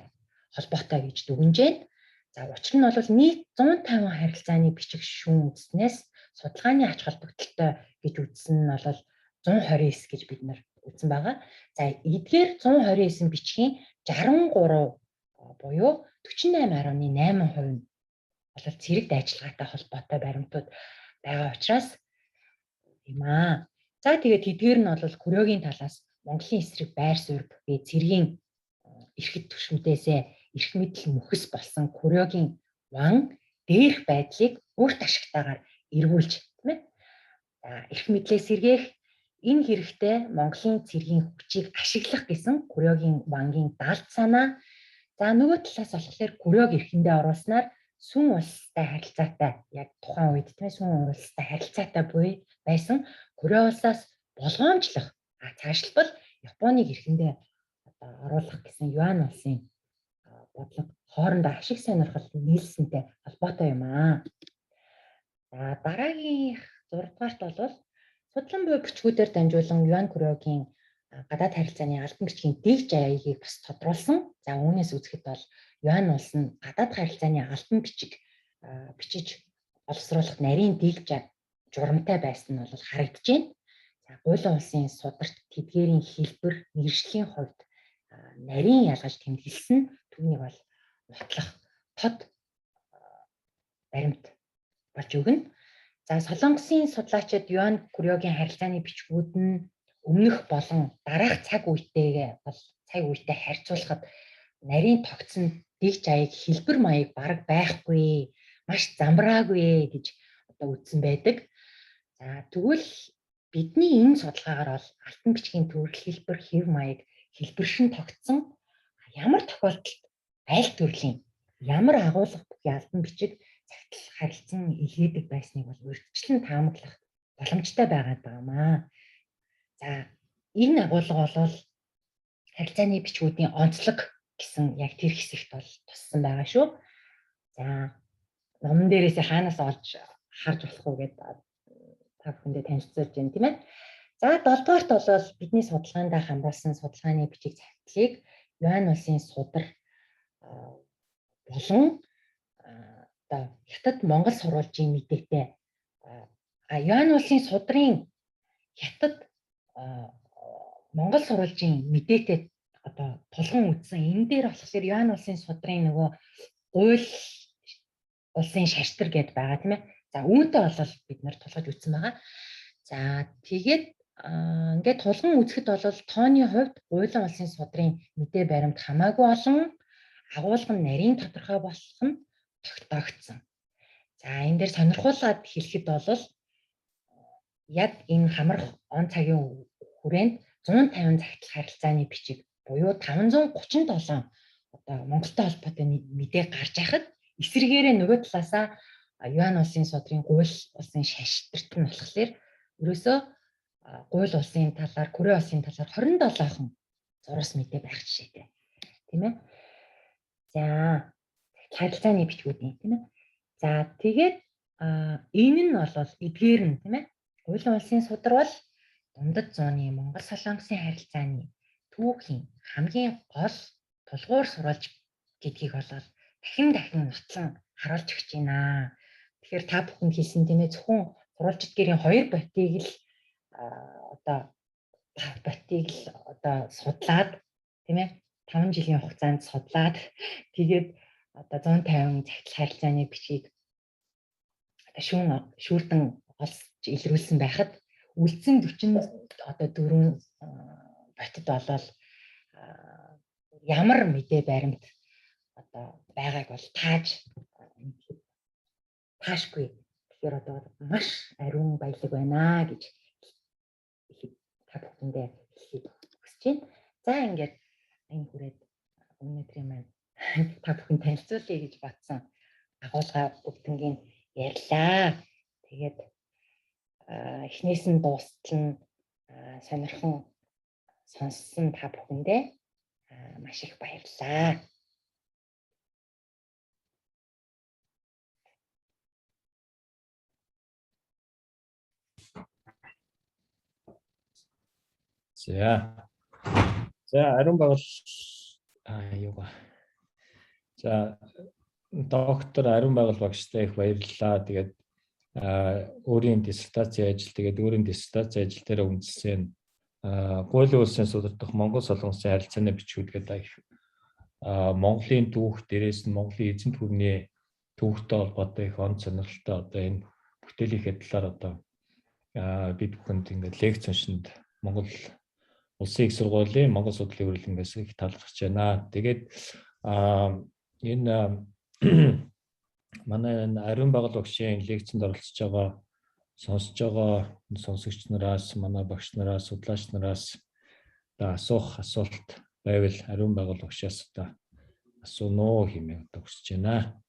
холбоотой гэж дүгнэж байна. За, учир нь бол нийт 150 харилцааны бичиг шүүн үзснээс судалгааны ач холбогдолтой гэж үзсэн нь бол 129 гэж бид нар үзсэн байгаа. За, эдгээр 129 бичгийн 63 буюу 48.8% нь бол цэрэг дайчилгаатай холбоотой баримтууд байгаа учраас юм аа. За, тэгээд тэдгээр нь бол Корёгийн талаас Монголын эсрэг байр суурь бүхий цэргийн эрхэд түшмдээсээ эрх мэдэл мөхөс болсон Корёгийн ван дээрх байдлыг өөрт ашигтайгаар эргүүлж, тийм ээ. За, эрх мэдлээ сэргээх энэ хэрэгтэй Монголын цэргийн хүчийг ашиглах гэсэн Корёгийн вангийн далд санаа. За, нөгөө талаас болохоор Корёг эрхэндээ оруулснаар Сүн улстай харилцаатай, яг тухайн үед, тийм ээ, Сүн улстай харилцаатай буй байсан Корё улсаас болгоомжлох, а цаашлбал Японыг эрхэндээ одоо оруулах гэсэн Юань улсын бодлого хоорондоо ашиг сонирхол нийлсэнтэй холбоотой юм аа. За, дараагийн 6 дугаарт бол судлан буй бичгүүдээр дамжуулан Юань Корёгийн гадаад харилцааны албан бичгийн дэгж аягийг бас тодруулсан. За, үүнээс үзэхэд бол Юань улс нь гадаад харилцааны албан бичиг бичиж боловсруулах нарийн дэгж журамтай байсан нь бол харагдаж байна. За, Гуйлан улсын сударт тэдгээрийн хэлбэр, нэршлийн хувьд нарийн ялгаж тэмдэглэсэн түүнийг бол нотлох тод баримт болж өгнө. За, Солонгосын судлаачид Юань Корёгийн харилцааны бичгүүд нь өмнөх болон дараах цаг үетэйгээ бол цаг үетэй харьцуулахад нарийн тогтсон дэгж аяг, хэлбэр маяг бараг байхгүй, маш замбраагүй гэж одоо үзсэн байдаг. За, тэгвэл бидний энэ судалгаагаар бол алтан бичгийн төрөл, хэлбэр, хэв маяг хэлбэршин тогтсон ямар тохиолдолд аль төрлийн ямар агуулга бүхий алтан бичиг цагтл харилцан илгээдэг байсныг бол урьдчилан таамаглах боломжтой байгаад байгаа маа. За, энэ агуулга бол харилцааны бичгүүдийн онцлог гэсэн яг тэр хэсэгт бол туссан байгаа шүү. За, номон дээрээс хаанаас олж харж болох уу гэдээ та бүхэндээ танилцуулж байна, тийм ээ. За, 7 дугаарт бол бидний судалгаанд хамруулсан судалгааны бичиг захидлыг Юань улсын судар болон одоо Хятад Монгол сурвалжийн мэдээтэй, Юань улсын судрын Хятад Монгол сурвалжийн мэдээтэй одоо тулган үзсэн. Энэ дээр болохоор Юань улсын судрын нөгөө гуйл улсын шаштар гэдээ байгаа, тийм ээ. За, үүнтэй бол бид нар тулгаж үзсэн байгаа. За, тэгээд ингээд тулган үзэхэд бол тооны хувьд гуйлан улсын судрын мэдээ баримт хамаагүй олон, агуулга нь нарийн тодорхой болох нь тогтоогдсон. За, энэ дээр сонирхуулаад хэлэхэд бол яг энэ хамрах он цагийн хүрээнд 150 цагтл харилцааны бичиг буюу 537 одоо Монголтой холбоотой мэдээ гарч байхад эсрэгээрээ нөгөө талаасаа Юань улсын судрын гуйл улсын шаштарт нь болохоор ерөөсөө гуйл улсын талаар, Корей улсын талаар 27хан зурус мэдээ байх жишээтэй. Тийм ээ. За, харилцааны бичгүүдийн, тийм ээ. За, тэгээд энэ нь бол эдгээр нь, тийм ээ. Гуйлан улсын судар бол дундад зууны Монгол Солонгосын харилцааны түүхийн хамгийн гол тулгуур сурвалж гэдгийг бол дахин дахин нотлон харуулж өгч байна. Тэгэхээр та бүхэнд хэлсэн, тийм ээ, зөвхөн сурвалжит гэрийн хоёр ботыг л одоо судлаад, тийм ээ, 5 жилийн хугацаанд судлаад, тэгээд одоо 150 захидал харилцааны бичгийг одоо шүүн шүүрдэн олж илрүүлсэн байхад Үлдсэн 40 одоо 4 ботид болол ямар мэдээ баримт одоо байгааг бол тааж таашгүй. Тэгэхээр одоо маш ариун баялаг байна гэж та бүхэндээ хэлхийг хүсэж байна. За, ингээд энэ хүрээд өнөөдрийн маань та бүхэн танилцуулъя гэж бодсон агуулга бүгднийг ярьлаа. Тэгээд эхнээс нь дуустал нь сонирхон сонссон та бүхэндээ маш их баярлалаа. За. За, ариун багал юугаа. За, доктор Ариун Багал багштай их баярлалаа. Тэгээд өөрийн диссертацийн ажил, тэгээд өөрийн диссертацийн ажил дээр үндэслэн Гуйлын улсын судар дахь Монгол Солонгосын харилцааны бичгүүд гэдэг их Монголын түүх, дээрээс нь Монголын эзэнт гүрний түүхтэй холбоотой их он сонирхолтой одоо энэ бүтээлийнхээ талаар одоо бид бүхэнд ингээд лекц уншинд Монгол Улсын их сургуулийн Монгол судлалын хүрээлэнгээс их талархаж байна. Тэгээд энэ манай энэ Ариун Багал багшийн лекцэнд оролцож байгаа, сонсож байгаа сонсогч нараас, манай багш нараас, судлаач нараас одоо асуух асуулт байвал Ариун Багал багшаас одоо асууна уу хэмээн одоо хүсэж байна.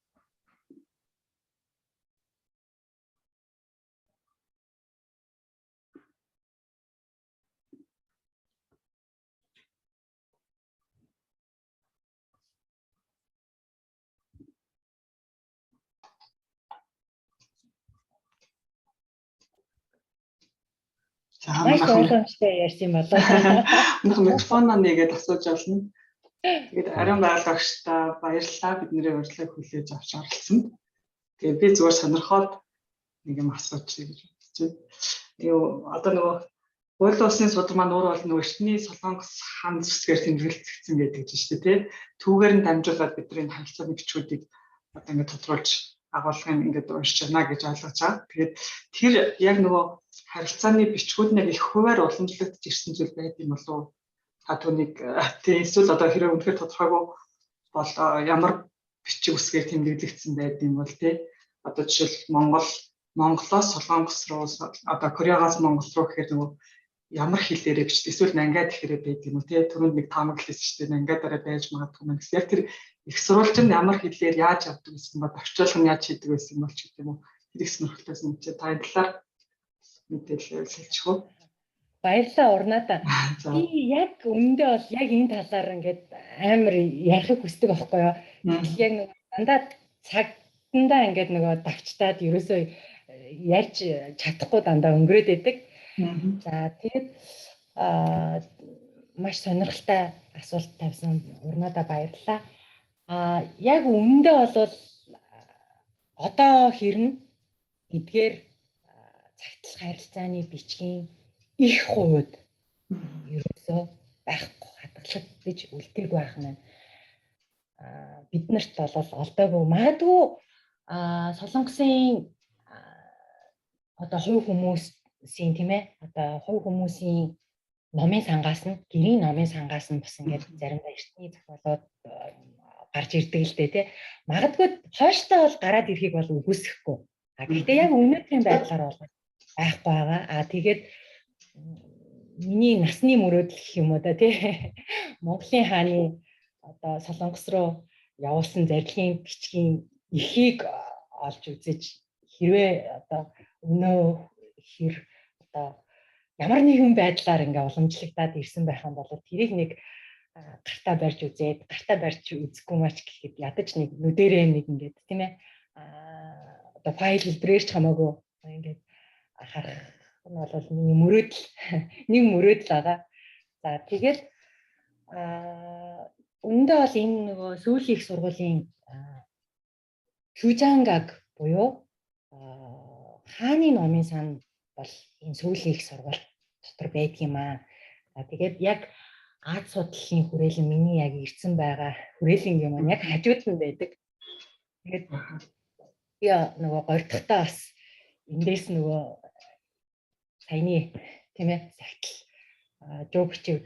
За, маш ойлгомжтой ярьсан юм болоо. Манайх микрофоноо нэгээд асууж болно. Тэгээд Ариун Байгаль багштай баярлалаа, бидний урилгыг хүлээж авч оролцсонд. Тэгээд би зүгээр сонирхоод нэг юм асуучих гэж бодож байна. Юу, одоо нөгөө Гуйлын улсын судар маань өөр бол нөгөө эртний Солонгос хаан зүсгээр тэмдэглэгдсэн гэдэг чинь шүү дээ, тий. Түүгээр нь дамжуулаад бидний харилцааны бичгүүдийг одоо ингээд тодруулж агуулгыг ингээд уншиж байна гэж ойлгож байгаа. Тэгээд тэр яг нөгөө харилцааны бичгүүд нь яг их хувиар уламжлагдаж ирсэн зүйл байд юм болов уу? Та түүнийг тий, эсвэл одоо хэрэг үнэхээр тодорхойгүй бол ямар бичиг үсгээр тэмдэглэгдсэн байд юм бол, тий? Одоо жишээл Монголоос Солонгос руу, одоо Кореагаас Монгол руу гэхээр нөгөө ямар хэлээрээ бичдэг, эсвэл нангад гэхээрээ байдаг юм уу, тий? Түрүүнд нэг таамагласан шүү дээ, нангадаараа байж магадгүй юм гэсэн. Яг тэр их сурвалж нь ямар хэлээр яаж явдаг гэсэн ба орчуулга нь яаж хийдэг байсан бол ч гэдэг юм уу, тэр их сонирхолтой санагдчих. Та энэ талаар мэдээлэл хэлчих үү? Баярлалаа, Урнаата. Би яг үнэндээ бол яг энэ талаар ингээд амар ярихыг хүсдэг байхгүй юу? Яг нэг дандаа цагтандаа ингээд нөгөө давчтаад ерөөсөө ярьж чадахгүй дандаа өнгөрөөд байдаг. За, тэгээд маш сонирхолтой асуулт тавьсан Урнаада баярлалаа. Яг үнэндээ бол одоо хэрнэ эдгээр цагтлах харилцааны бичгийн их хувьд ерөөсөө байхгүй, хадгалагдаж үлдээгүй байх нь бид нарт бол олдоогүй. Магадгүй Солонгосын одоо хувь хүмүүсийн, тийм ээ, одоо хувь хүмүүсийн номын сангаас нь, гэрийн номын сангаас нь бас ингээд заримдаа эртний зохиолууд гарч ирдэг л дээ, тий. Магадгүй хойштоо бол гараад ирэхийг бол үгүйсэхгүй. А гэхдээ яг өнөөдрийн байдлаар бол байхгүй байгаа. А тэгээд миний насны мөрөөдөл гэх юм уу да, тий. Монголын хааны одоо Солонгос руу явуулсан зарилгын бичгийн ихийг олж үзэж, хэрвээ одоо өнөө хэр одоо ямар нэгэн байдлаар ингээ уламжлагдаад ирсэн байх юм бол тэрийг нэг гартаа барьж үзээд, гартаа барьж үзэхгүй мач гэхэд ядаж нэг нүдэрээ нэг ингээд, тийм ээ, одоо файл хэлбэрээр ч хамаагүй ингээд харах нь бол миний мөрөөдөл, нэг мөрөөдөл байгаа. За, тэгээд үнэндээ бол энэ нөгөө сүүлийн их сургуулийн Кюжангаг буюу хааны номын сан бол энэ сүүлийн их сургууль дотор байдаг юм аа. За, тэгээд яг Аз судлалын хүрээлэн миний яг ирсэн байгаа хүрээлэнгийн маань яг хажууд нь байдаг. Тэгээд би нөгөө гордохтой бас эндээс нөгөө Саяны, тийм ээ, сахитал жуу бичиг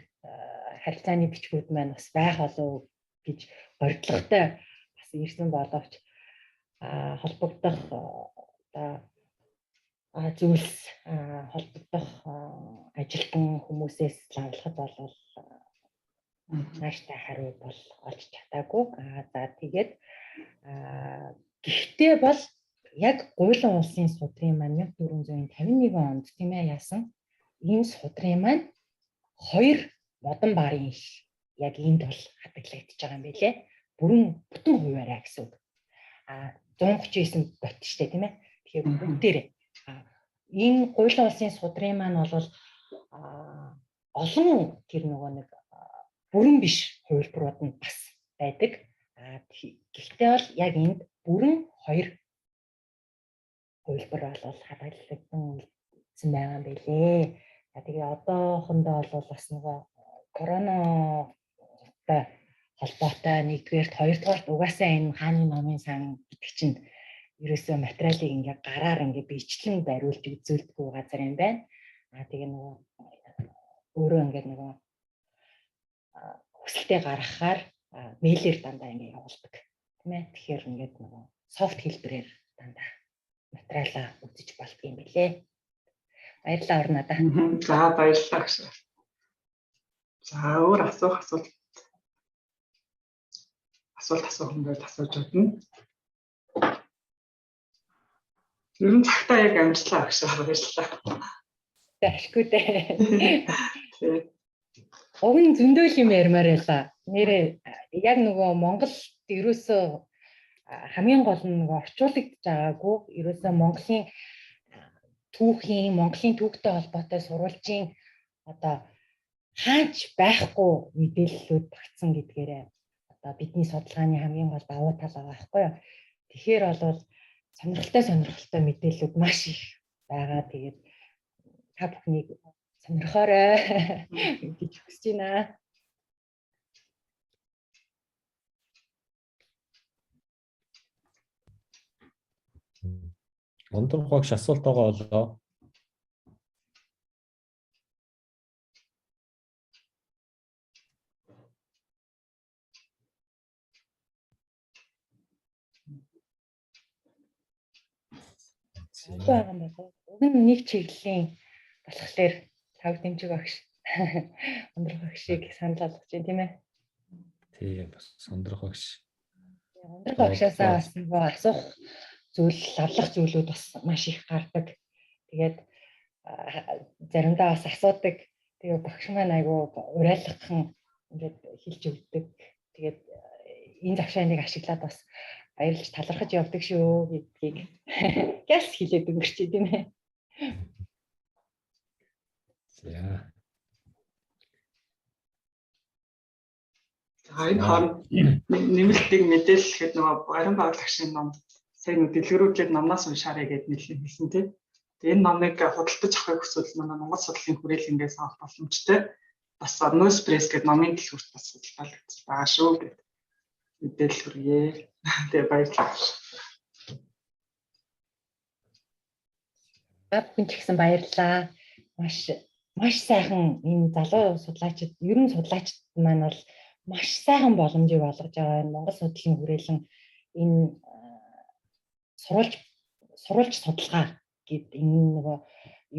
харилцааны бичгүүд маань бас байх болов гэж горилготой бас ирсэн боловч холбогдох одоо зүйлс холбогдох ажилтан хүмүүсээс лавлахад бол нааштай хариу бол олж чадаагүй. За, тэгээд гэхдээ бол яг Гуйлан улсын судрын маань 1451 онд, тийм ээ, яасан энэ судрын маань хоёр модон барын их яг энд бол хадгалагдчихж байгаа юм билэ. Бүрэн бүтэн хувиараа гэсэн үг. 139 бот штэ, тийм ээ. Тэгэхээр бүгдээрээ энэ Гуйлан улсын судрын маань бол олон тэр нөгөө нэг бүрэн биш хувилбарууд нь бас байдаг. Гэхдээ бол яг энд бүрэн хоёр хувилбар бол хадгалагдсан үлдсэн байгаа юм билээ. За, тэгээ одоохондоо бол бас нөгөө коронатай холбоотой нэгдүгээрт, хоёрдугаарт угаасаа энэ хааны номын сан гэдэг чинь ерөөсөө материалыг ингээ гараар ингээ бичлэн бариулж үзүүлдэггүй газар юм байна. Тэгээ нөгөө өөрөө ингээ нөгөө хүсэлтээ гаргахаар мэйлээр дандаа ингээ явуулдаг. Тийм ээ. Тэгэхээр ингээд нөгөө soft хэлбэрээр дандаа материалаа үзэж болдго юм билээ. Баярлалаа, Орнодаа. За, баярлалаа гэж. За, өөр асуух асуулт асуух юм байл асууж чадна. Ер нь цагтаа яг амжлаа гэж, баярлалаа. Ашгүй дээ. Уг нь зөндөөл юм ярмаар байлаа. Нэрээ яг нөгөө Монголд ерөөсөө хамгийн гол нь нөгөө орчуулагдаж байгаагүй, ерөөсөө Монголын түүхийн, Монголын түүхтэй холбоотой сурвалжийн одоо хаач байхгүй мэдээллүүд багтсан гэдгээрээ одоо бидний судалгааны хамгийн гол давуу тал байгаа байхгүй юу. Тэгэхээр бол сонирхолтой сонирхолтой мэдээллүүд маш их байгаа. Тэгээд та бүхнийг сонирхоорой гэж хүсэж байна. Ундрах багш, асуулт байгаа болоо. Байгаа юм болов. Уг нь нэг чиглэлийн болохоор цаг дэмжиг багш, Ундрах багшийг санал болгож байна, тийм ээ. Тийм, бас Ундрах багш. Ундрах багшаасаа бас нөгөө асуух зүйл, лавлах зүйлүүд бас маш их гардаг. Тэгээд заримдаа бас асуудаг. Тэгээ багш маань айгүй уриалгахан ингээд хэлж өгдөг. Тэгээд энэ завшааныг ашиглаад бас баярлж талархаж явдаг шүү гэдгийг гяс хэлээд өнгөрчээ, тийм ээ. За. За, энэ хооронд нэмэлтийг мэдээлэхэд нөгөө ариун баглагчийн ном сайн нэг дэлгэрүүлээд номноос уншаарай гэд нэлээд хэлсэн, тийм. Тэгээ энэ номыг худалдаж авахыг хүсвэл манай Монгол судлалын хүрээлэнгээс авах боломжтой. Бас Nose Press гэдэг номын дэлгүүрт бас худалдаалагдсан байгаа шүү гэд мэдээлэл хүргье. Тэгээ баярлалаа. Та бүхэн ч гэсэн баярлалаа. Маш маш сайхан энэ залуу судлаачид, ер нь судлаачид маань бол маш сайхан боломжийг олгож байгаа. Энэ Монгол судлалын хүрээлэн энэ сурвалж сурвалж судалгаа гэд энэ нөгөө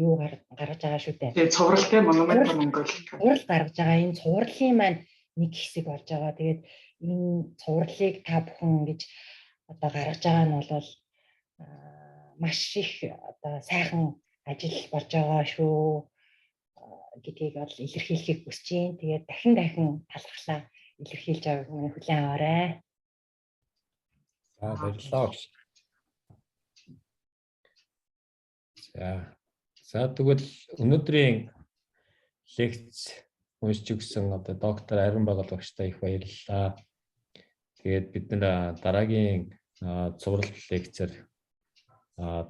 юу гаргаж байгаа шүү дээ. Тэгээ цуврал, тийм, Monumentum Mongolicum. Цуврал гаргаж байгаа. Энэ цувралын маань нэг хэсэг болж байгаа. Тэгээд энэ цувралыг та бүхэн ингэж одоо гаргаж байгаа нь бол маш их одоо сайхан ажил болж байгаа шүү гэдгийг бол илэрхийлэхийг хүсэж байна. Тэгээд дахин дахин талархлаа илэрхийлж байгааг миний хүлээн аваарай. За, баярлалаа багш. За. За, тэгвэл өнөөдрийн лекц уншиж өгсөн одоо доктор Ариун Багал багштай их баярлалаа. Тэгээд бид нар дараагийн цуврал лекцээр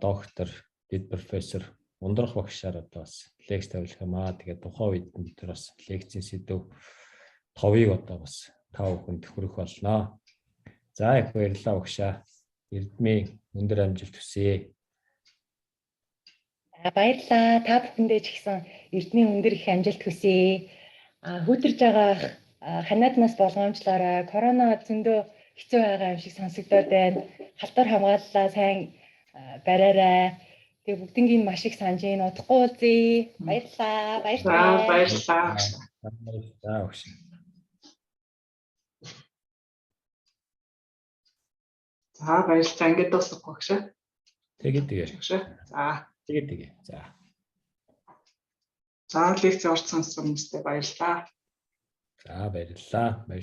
доктор, дэд профессор Ундрах багшаар одоо бас лекц тавилах юм аа. Тэгээд тухайн үед бид нар бас лекцийн сэдэв товыг одоо бас та бүхэнд хүргэх болно. За, их баярлалаа, багшаа. Эрдмийн өндөр амжилт хүсье. За баярлалаа. Та бүхэндээ ч гэсэн эрдний өндөр их амжилт хүсье. Хүүтэрж байгаа ханиаднаас болгоомжлоорой. Корона зөндөө хэцүү байгаа юм шиг сонсогдоод байна. Халтар хамгааллаа сайн бариарай. Тэгээ бүгднийг маш их санаж байна. Удахгүй уулзъя. Баярлалаа. За Баярлалаа. баярлалаа. За өгш. За баярлалаа. Ингээд дуусгах багш. Тэгээд тэгээ. Багш. За. Тэгээд тэгээ. За. За лекц орцсон хүмүүстээ баярлалаа. За баярлалаа. Баяр